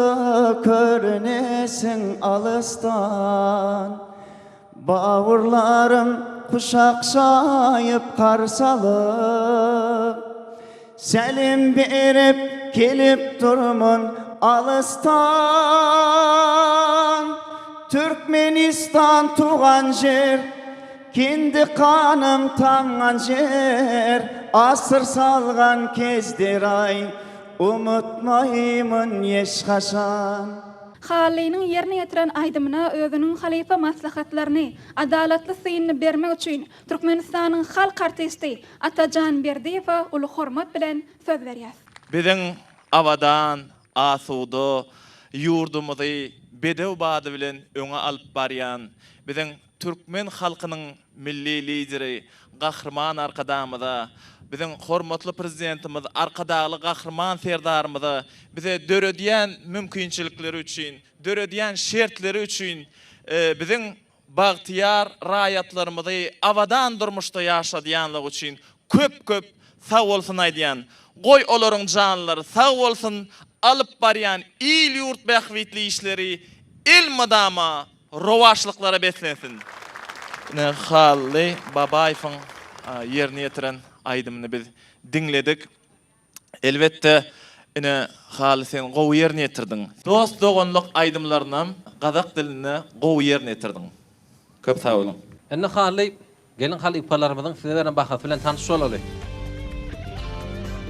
körünesiň alysdan Bawurlarym guşak şaýyp garşy alyp Sälem berip gelip durmun alysdan Türkmenistan tugan jer Kindik ganym tamgan jer Asyr salgan kezder-aý Umutmaýmyn hiç haçan. Hallynyň ýerine ýetiren aýdymyna özüniň halypa maslahatlaryny, adalatly synyny bermek üçin Türkmenistanyň halk artisti Atajan Berdiýewe uly hormat bilen söz berýäs. Biziň abadan, asuda ýurdumyzy bedew bady bilen öňe alyp barýan, biziň Türkmen halkynyň Milli Lideri Gahryman Arkadagymyza, biziň hormatly Prezidentimiz Arkadagly Gahryman Serdarymyza bize döredýän mümkinçilikleri üçin, döredýän şertleri üçin, biziň bagtyýar raýatlarymyzy abadan durmuşda ýaşadýanlygy üçin köp-köp sag bolsun aýdýan. Goý olaryň janlary sag bolsun, alyp barýan il-ýurt bähbitli işleri elmydama rowaçlyklara beslensin! Ine Hally Babaýewiň ýerine ýetiren aýdymyny biz diňledik. Elbetde, ine Hally sen gowy ýerine ýetirdiň. Dost-doganlyk aýdymlarynam gazak dilinde gowy ýerine ýetirdiň. Köp sag boluň. Indi Hally, geliň halypalarymyzyň size beren bahasy bilen tanyş bolaly.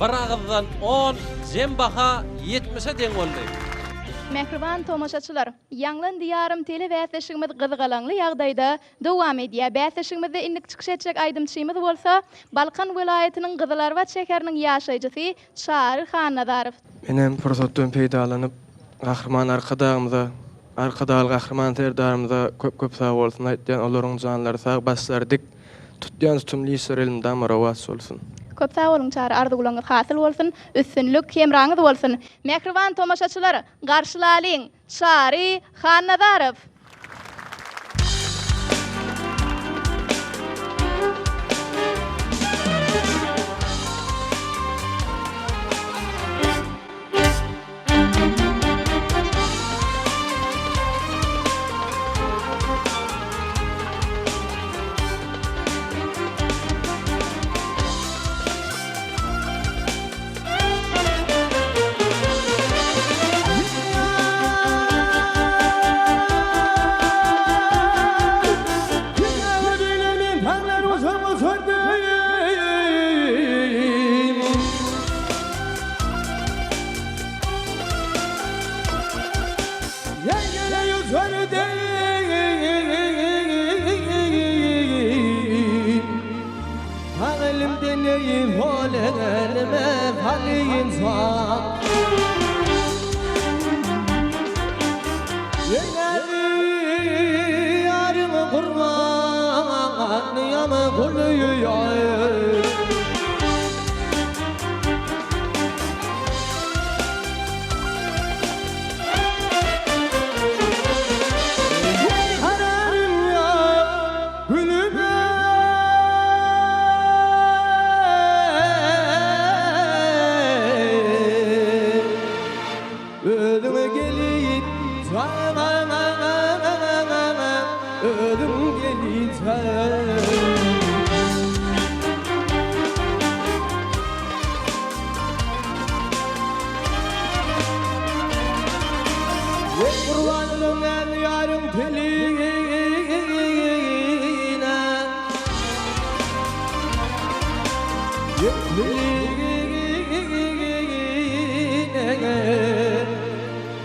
Bir agyzdan on, jem baha ýetmişe deň boldy. Mähriban tomaşaçylar! Ýaňlan Diýarym tele bäsleşigimiz gyzgalaňly ýagdaýda dowam edýär. Bäsleşigimizde indiki çykyş etjek aýdymçymyz bolsa, Balkan welaýatynyň Gyzylarbat şäheriniň ýaşaýjysy Çary Hannazarow. Men hem pursatdan peýdalanyp, Gahryman Arkadagymyza, Arkadagly Gahryman Serdarymyza köp-köp sag bolsun aýtýan, olaryň janlary sag, başlary dik, tutýan tutumly işleri elmydama rowaç bolsun. Köp sag boluň Çary arzuwlaryňyz hasyl bolsun, üstünlik hemraňyz bolsun. Mähriban tomaşaçylar, garşylalyň, Çary Hannazarow!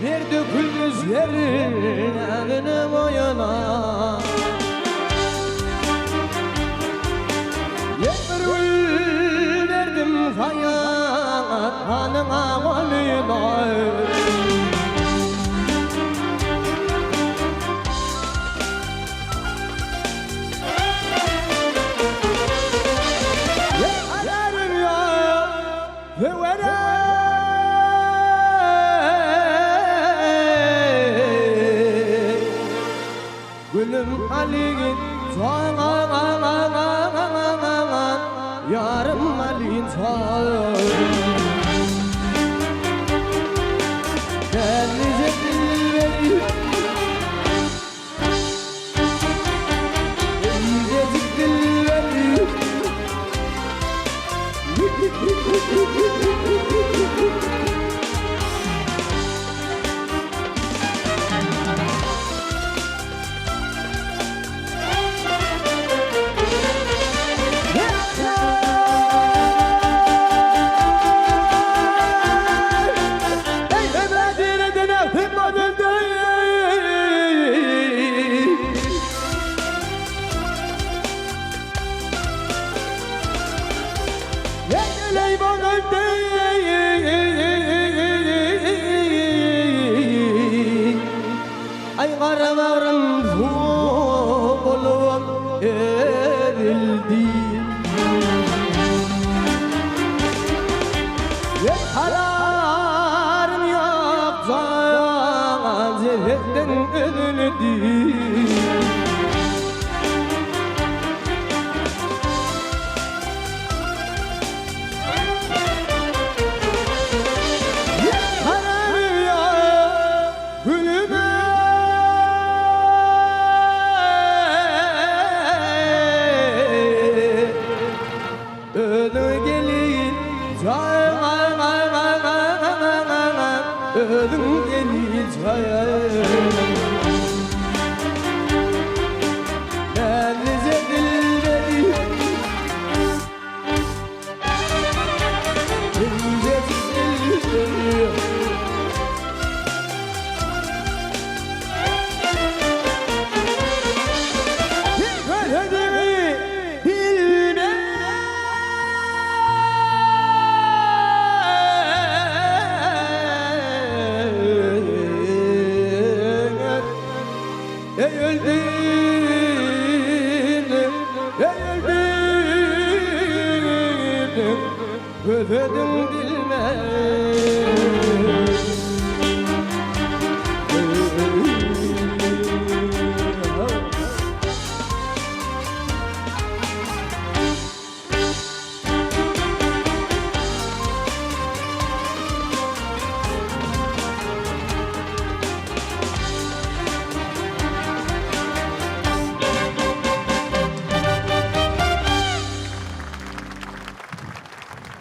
Der döküldi zerräni boýuna. Ýek bir gül berdim saňa, hanyňa golyna. Gülüm Aligin Ýarym Aligin Näzlije dilberim Incecik dilberim Aý gara bagrym suw bolubam ezildi. Kararym ýok jan jesetden üzüldi. Kararym ýok gülüme. Özüň gelin Özüň gelin Näzlije dilberi İncecik dilberi Gözümi bilmez Ey öldüm, ey öldüm, Gözüdüm bilmez.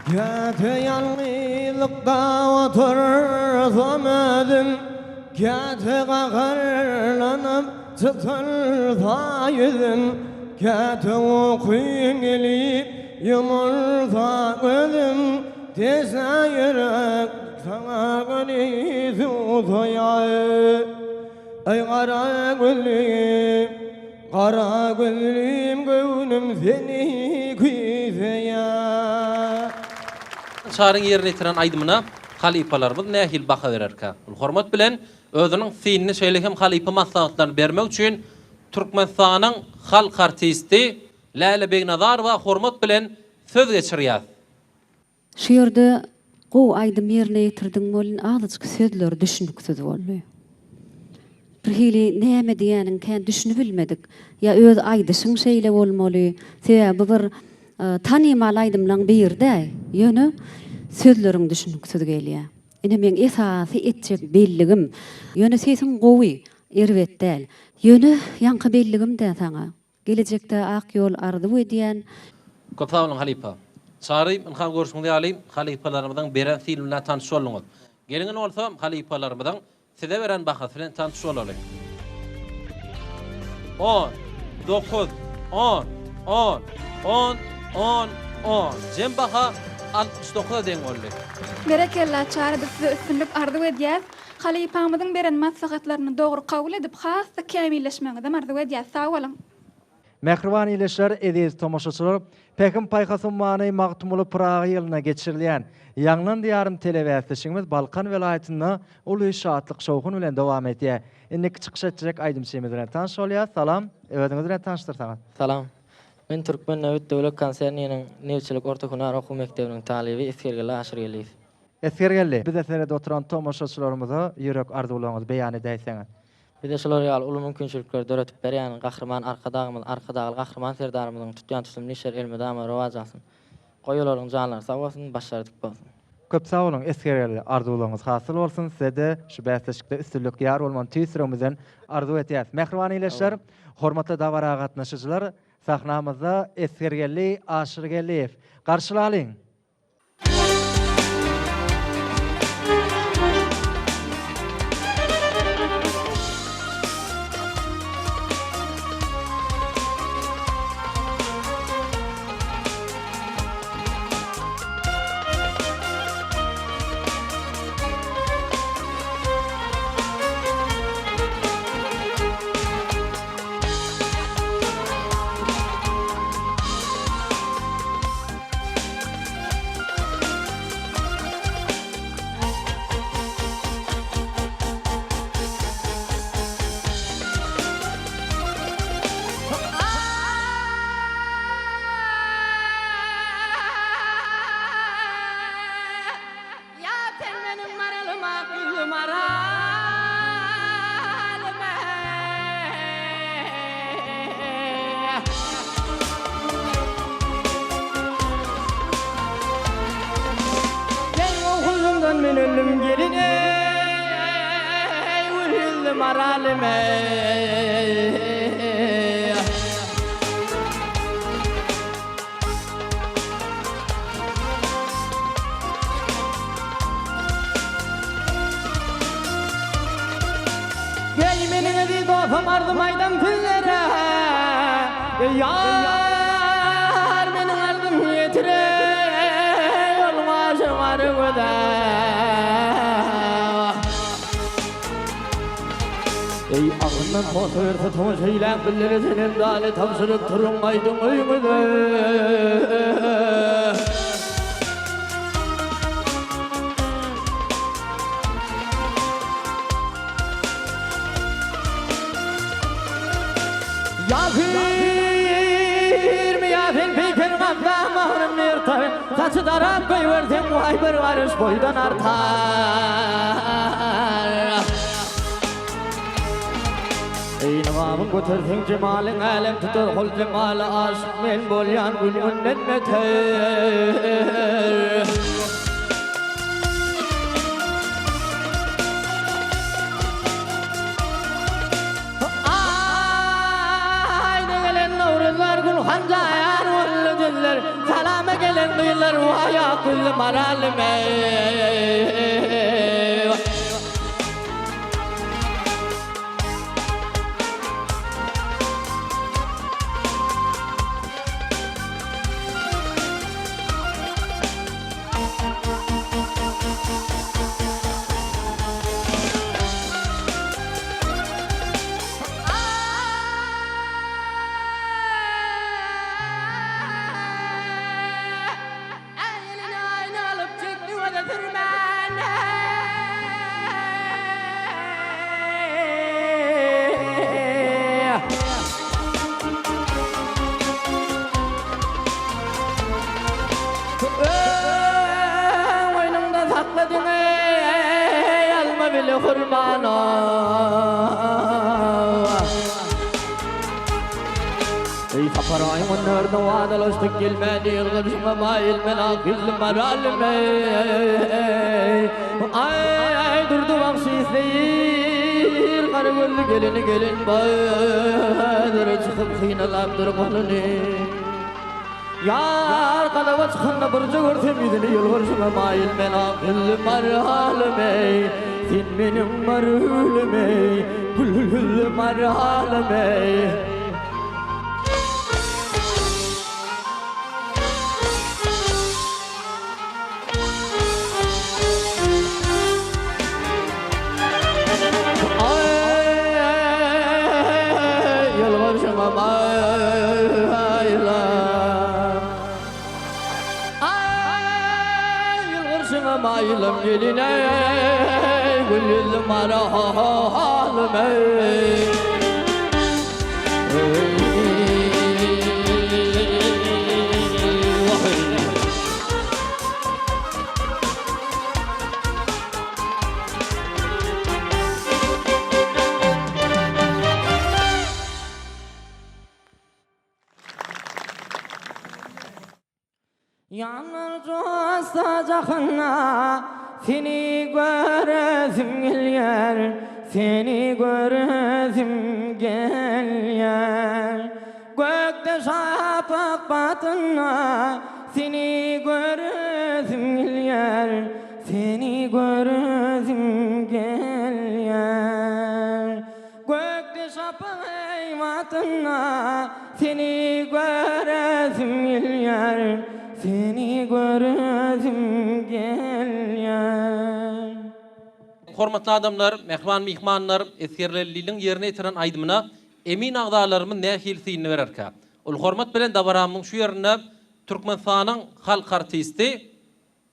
Käte ýalňyzlykda otursam özüm, Käte gaharlanyp çytylsa ýüzüm, Käte ukym gelip ýumulsa gözüm, Teşne ýürek saňa göni suwsaýar. Eý gara gözlim, gara gözlim göwnüm seni küýseýär. Çaryň ýerine ýetiren aýdymyna halypalarymyz nähili baha bererkä? Uly hormat bilen, özüniň synyny şeýle hem halypa maslahatlaryny bermek üçin Türkmenistanyň halk artisti Läle Begnazarowa hormat bilen söz geçirýäs. Şu ýerde gowy aýdym ýerine ýetirdiň welin azajyk sözleri düşüniksiz boldy. Birhili näme diýýäniň kän düşünibilmedik. Ýa öz aýdyşyň şeýle bolmaly. Sebäbi bu bir tanymal aýdymlaň biri-dä. Ýöne sözleriň düşüniksiz gelýä. Ine meň esasy etjek belligim. Ýöne sesiň gowy, erbet däl. Ýöne ýaňky belligim-dä saňa. Gelejekde ak ýol arzuw edýän. Köp sag boluň halypa. Çary, ynha görşüňiz ýaly halypalarymyzyň beren syny bilen tanyş bolduňyz. Geliň indi bolsa halypalarymyzyň size beren bahasy bilen tanyş bolalyň. On, dokuz, on, on, on, on, On. Jem baha 69-a deň boldy. Berekella Çary biz size üstünlik arzuw edýäs. Halypamyzyň beren maslahatlaryny dogry kabul edip has-da kämilleşmegiňizem arzuw edýäs. Sag boluň. Mähriban ildeşler, eziz tomaşaçylar, Pähim-paýhas ummany Magtymguly Pyragy ýylynda geçirilýän Ýaňlan Diýarym telebäsleşigimiz Balkan welaýatynda uly şatlyk-şowhun bilen dowam edýär. Indiki çykyş etjek aýdymçymyz bilen tanyş bolýas. Salam, özüňiz bilen tanyşdyrsaňyz. Salam. Men Türkmennebit döwlet konserniniň Nebitçilik orta hünär okuw mekdebiniň talyby Esgergeldi Aşyrgeldiýew. Esgergeldi, bize seredip oturan tomaşaçylarymyza ýürek arzuwlaryňyzy beýan edäýseňiz. Bize şular ýaly uly mümkinçilikleri döredip berýän Gahryman Arkadagymyz, Arkadagly Gahryman Serdarymyzyň tutýan tutumly işleri elmydama rowaç alsyn. Goý olaryň janlary sag bolsun, başlary dik bolsun. Köp sag boluň Esgergeldi, arzuwlaryňyz hasyl bolsun, size-de şu bäsleşikde üstünlik ýar bolmagyny tüýs ýüregimizden arzuw etýäris. Mähriban ildeşler, hormatly dabara gatnaşyjylar, sahnamyzda Esgergeldi Aşyrgeldiýew. Garşylalyň! Ýa sen meniň maralym ak ýüzli maralym eý. Sen ogullyňdan men öldüm gelin eý, gül ýüzli maralym eý. Eý meniň eziz dostum arzym aýdam sizlere Ýar meniň arzym ýetire Ol gaşy gara göze Eý agzyndan posa berse tomaşa eýläp billere senem daly tabşyryp turuň gaýdyň öýüňize. Ýa hüýrmi ýa sen peýkeriň asla mahrym ýyrtar Saçy darap goýberseň waý bir garyş boýdan artar. Eý nygabyň göterseň jemalyň älem tutar Hol jemala aşyk men bolýan gün-günden beter. Aýda gelen nowruzlar gül hanjaýar gülli düzler Salama gelen gyzlar waý ak ýüzli maralym eý. Eline aýna alyp çekdi göze sürmäni. Öň goýnuňda sakla diňe alma bile hurmany. Eý Sapar aýyň on dördüne wadalaşdyk gelmäni ýylgyrşyňa maýyl men ak ýüzli maralym eý. Aý Durdy bagşy isleýir gara gözli gelini gelin bazara çykyp synalap dur goluny. Ýar gazaba çykanda birje görsem ýüzüni ýylgyrşyňa maýyl men ak ýüzli maralym eý Sen meniň maralym eý Gül ýüzli maralym eý. maýylym geline Gül ýüzli maralym eý. Ýanar joşsa jahanda seni göresim gelýär, seni göresim gelýär. Gökde şapak batanda seni göresim gelýär, seni göresim gelýär. Gökde şapak batanda seni göresim gelýär, seni göresim gelýär. Hormatly adamlar, mähriban myhmanlar, Esgerleliniň ýerine ýetiren aýdymyna emin agzalarymyz nähili synyny bererkä? Uly hormat bilen dabaramyň şu ýerinde Türkmenistanyň halk artisti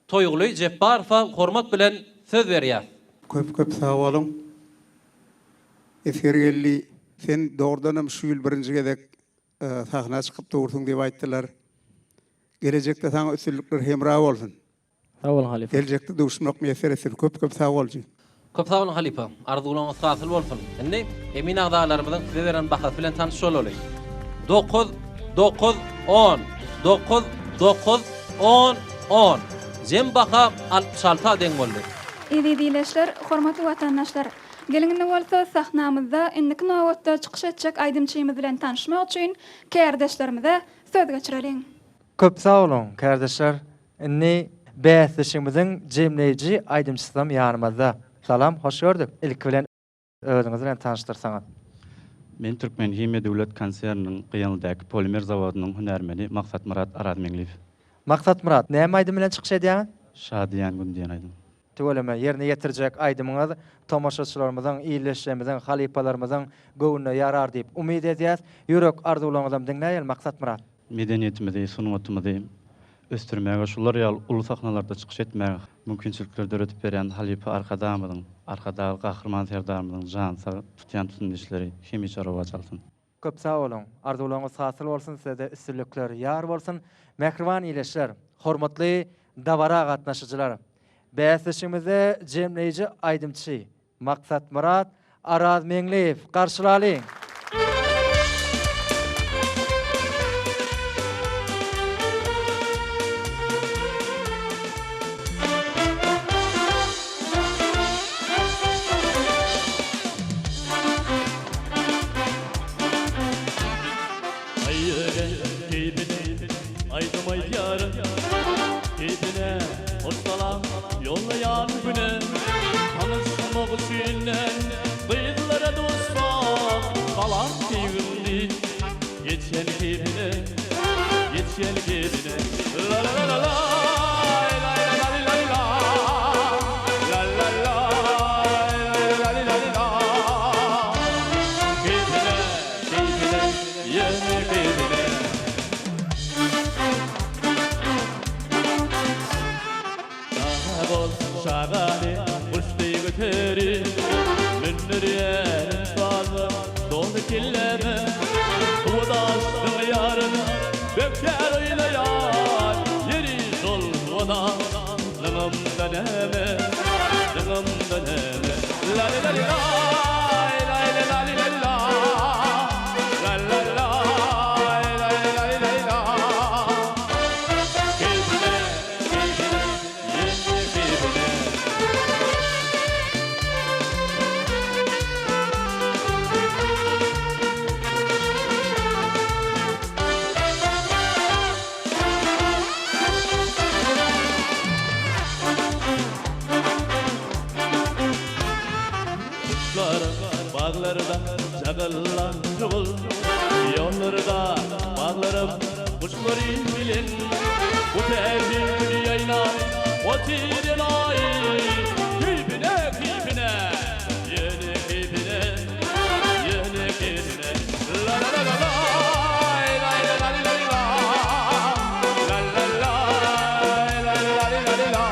Toýguly Jepbarowa hormat bilen söz berýäs. Köp köp sag boluň. Esgergeldi sen dogrudanam şu ýyl birinji gezek sahna çykyp dursuň diýip aýtdylar. Gelejekde saňa üstünlikler hemra bolsun. Sag boluň halypa. Geljekde duşmak miýesser etsin. Köp köp sag bol jigim. Köp sag boluň halypa. Arzuwlaryňyz hasyl bolsun. Indi emin agzalarymyzyň size beren bahasy bilen tanyş bolaly. Dokuz, dokuz, on. Dokuz, dokuz, on, on. Jem baha 66-a deň boldy. Eziz ildeşler, hormatly watandaşlar! Geliň indi bolsa sahnamyzda indiki nobatda çykyş etjek aýdymçymyz bilen tanyşmak üçin kärdeşlerimize söz geçireliň. Köp sag boluň, kärdeşler! Indi bäsleşigimiziň jemleýji aýdymçysam ýanymyzda. Salam, hoş gördük. Ilki bilen özüňiz bilen tanyşdyrsaňyz. Men Türkmenhimiýa döwlet konserniniň Gyýanlydäki polimer zawodynyň hünärmeni Maksatmyrat Arazmeňliýew. Maksatmyrat, näme aýdym bilen çykyş edýäňiz? Şadyýan gün diýen aýdym. Tüweleme, ýerine ýetirjek aýdymyňyz tomaşaçylarymyzyň, ildeşlerimiziň, halypalarymyzyň göwnüne ýarar diýip umyt edýäs. Ýürek arzuwlaryňyzam diňläýeli, Maksatmyrat. Medeniýetimizi, sungatymyzy ösdürmäge, şular ýaly uly sahnalarda çykyş etmäge mümkinçilikleri döredip berýän halypa Arkadagymyzyň, Arkadagly Gahryman Serdarymyzyň jany sag, tutýan tutumly işleri hemişe rowaç alsyn! Köp sag boluň! Arzuwlaryňyz hasyl bolsun, size-de üstünlikler ýar bolsun! Mähriban ildeşler, hormatly dabara gatnaşyjylar! Bäsleşigimizde jemleýji aýdymçy Maksatmyrat Arazmeňliýew garşylalyň! Aýyny keýpine aýdym aýdýaryn Keýpine hoş salam ýollaýan güne Tanyşmak üçin gyzlara duşsam Galan keýgimdi geçen keýpine Geçen keýpine La-la-la-la-laý laý-la-la-li-la-li-la La-la-laý-la-la-li-la-li-la Keýpine, keýpine, ýene keýpine. Şaga bol, şagany guş deý göteri, Mündürýärin saza doly kelläme. Suwa daş zyňýaryn, bökýär oýnaýar, Ýeri şol suwa zyňamda näme, zyňamda näme. La-li-la-li-laý, laý-li-la-li-la-la, La-la-laý, laý-li-la-li-la-la. Keýpine, keýpine, ýene keýpine. Guşlar baglarda jagyllan jugul, Ýollarda baglarym guşlary bilen. Bu täsin güni ýaýnap otyr elaýy, Keýpine, keýpine, ýene keýpine, ýene keýpine. La-la-la-la-laý, laý-la-la-li-la-li-la, La-la-laý, laý-la-la-li-la-li-la.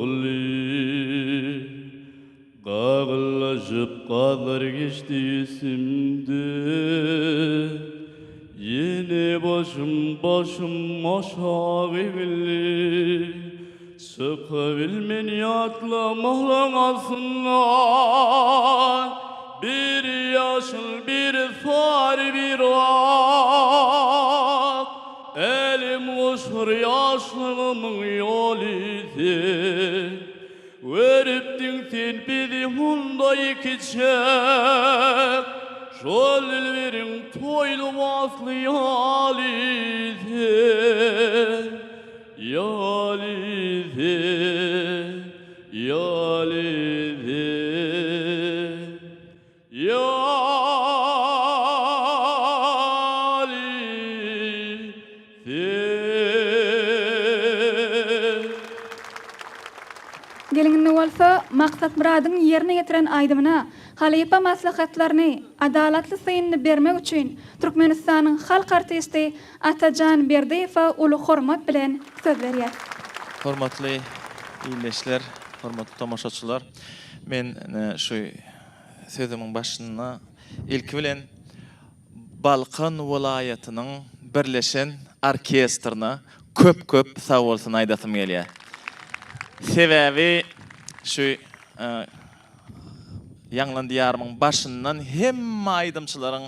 ogly. Gagyllaşyp gazlar geçdi üstümden, Ýene başym, başym aşak egildi. Çykabilmen ýatlamalaň astyndan, Biri ýaşyl, biri sary, biri ak. Älemgoşar ýaşlygymyň ýoly sen. Görüpdiň sen bizi munda ikiçäk, Şol dilberiň toý lybasly ýaly sen, Ýaly sen, ýaly sen. Ýaly sen. Geliň indi bolsa Maksatmyradyň ýerine ýetiren aýdymyna halypa maslahatlaryny, adalatly synyny bermek üçin Türkmenistanyň halk artisti Atajan Berdiýewe uly hormat bilen söz berýäs. Hormatly ildeşler, hormatly tomaşaçylar! Men şu sözümiň başynda ilki bilen Balkan welaýatynyň birleşen orkestrine köp-köp sagbolsun aýdasym gelýär. Sebäbi şu Ýaňlan Diýarymyň başyndan hemme aýdymçylaryň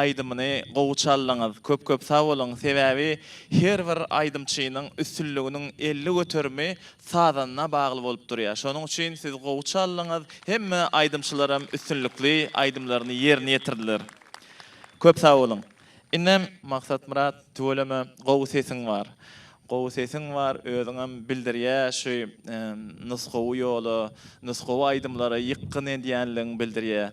aýdymyny gowy çaldyňyz. Köp-köp sag boluň. Sebäbi her bir aýdymçynyň üstünliginiň 50 göterimi sazanda bagly bolup durýar. Şonuň üçin siz gowy çaldyňyz. Hemme aýdymçylaram üstünlikli aýdymlaryny ýerine ýetirdiler. Köp sag boluň. Indem Maksatmyrat tüweleme gowy sesiň bar. Gowy sesiň bar özüňem bildirýä şu nusgawy ýola, nusgawy aýdymlara ýykgyn edýänligiň bildirýä.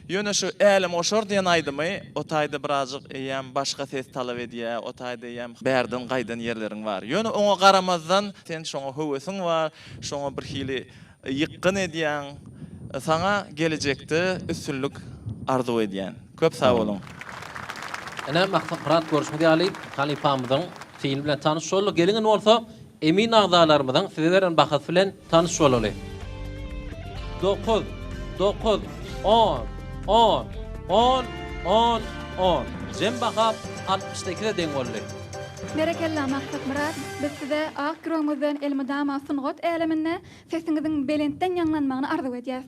Ýöne şu Älemgoşar diýen aýdymy o taýda birazjyk eýýäm başga ses talap edýä, o taýda eýýäm bärden gaýdan ýerleriň bar. Ýöne oňa garamazdan sen şoňa höwesiň bar, şoňa birhili ýykgyn edýäň. Saňa gelejekde üstünlik arzuw edýän. Köp sag boluň. Ine Maksatmyrat görşüňiz ýaly halypamyzyň syny bilen tanyş bolduk. Geliň indi bolsa Emin agzalarymyzyň size beren bahasy bilen tanyş bolaly. Dokuz, dokuz, on, on, on, on, on. Jem baha 68-e deň boldy. Berekella Maksatmyrat, biz size ak ýüregiňizden elmydama sungat äleminde sesiňiziň belentden ýaňlanmagyny arzuw edýäs.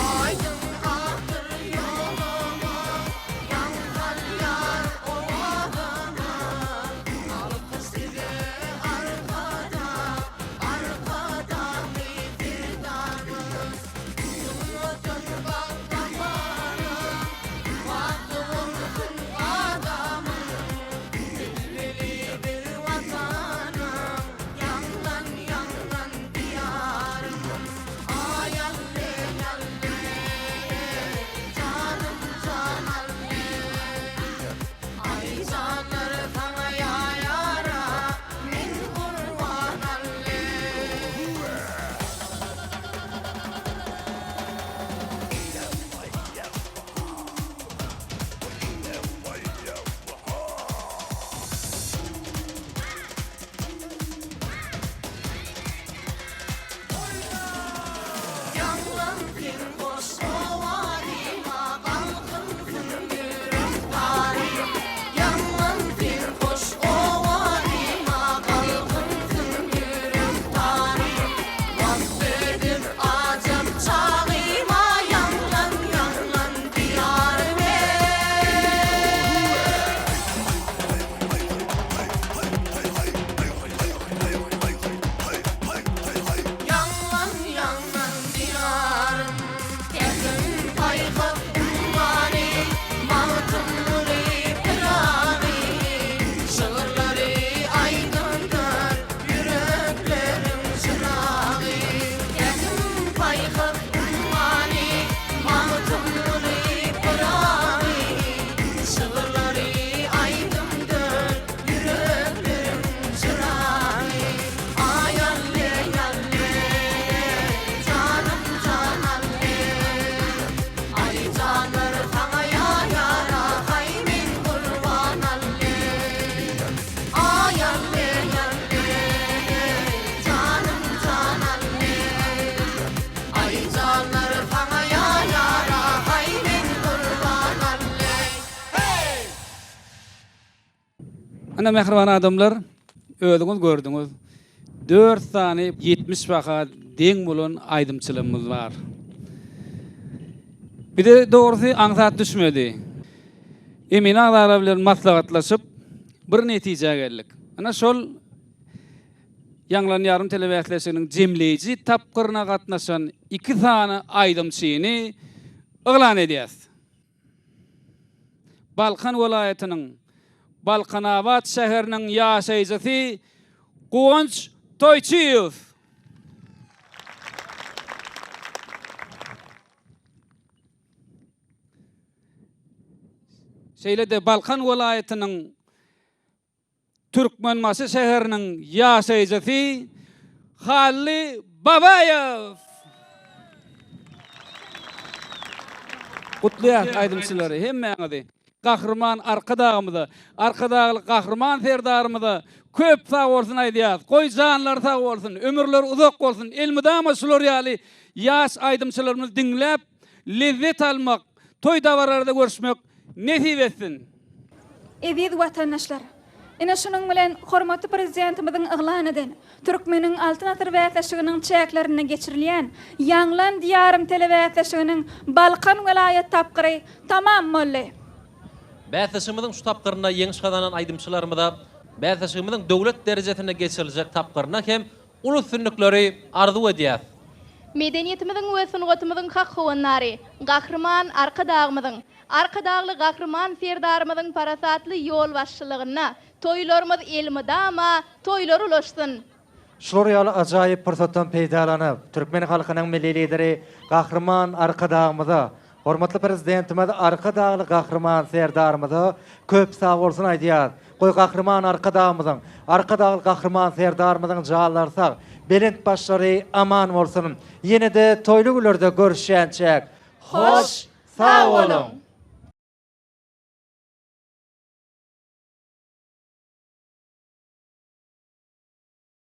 Aýdyň akdyr ýoluňa, Ýaň salýar owazyňa. Alkyş size Arkadag, Arkadagly Serdarymyz. Sungatyň bagtymana, Bagtly bolsun adamyň. Milli Lider. Ine mähriban adamlar, özüňiz gördüňiz. Dört sany 70 baha deň bolan aýdymçylygymyz bar. Bize dogrusy aňsat düşmedi. Emin agzalar bilen maslahatlaşyp bir netijä geldik. Ine şol Ýaňlan ýarym telebäsleşiginiň jemleýji tapgyryna gatnaşan iki sany aýdymçyny yglan edýäs. Balkan welaýatynyň Balkanabat şäheriniň ýaşaýjysy Guwanç Toýçyýew. Şeýle-de Balkan welaýatynyň Türkmenbaşy şäheriniň ýaşaýjysy Hally Babaýew! Gutlaýas aýdymçylary hemmäňizi. Gahryman Arkadagymyza, Arkadagly Gahryman Serdarymyza köp sag bolsun aýdýas. Goý janlary sag bolsun, ömürleri uzak bolsun. Elmydama şular ýaly ýaş aýdymçylarymyzy diňläp lezzet almak, toý dabaralarda görüşmek nesip etsin. Eziz watandaşlar! Ine şunuň bilen hormatly Prezidentimiziň yglan eden Türkmeniň Altyn asyry bäsleşiginiň çäklerinde geçirilýän Ýaňlan Diýarym telebäsleşiginiň Balkan welaýat tapgyry tamam boldy. Bäsleşigimiziň şu tapgyrynda ýeňiş gazanan aýdymçylarymyza bäsleşigimiziň döwlet derejesinde geçiriljek tapgyrynda hem uly üstünlikleri arzuw edýäs. Medeniýetimiziň we sungatymyzyň hak howandary Gahryman Arkadagymyzyň Arkadagly Gahryman Serdarymyzyň parasatly ýolbaşçylygynda toýlarymyz elmydama toýlara ulaşsyn! Şular ýaly ajaýyp pursatdan peýdalanyp, türkmen halkynyň Milli Lideri Gahryman Arkadagymyza, hormatly Prezidentimiz Arkadagly Gahryman Serdarymyza köp sagbolsun aýdýarys. Goý, Gahryman Arkadagymyzyň, Arkadagly Gahryman Serdarymyzyň janlary sag, belent başlary aman bolsun! Ýene-de toýly günlerde görüşýänçäk, hoş Sag boluň!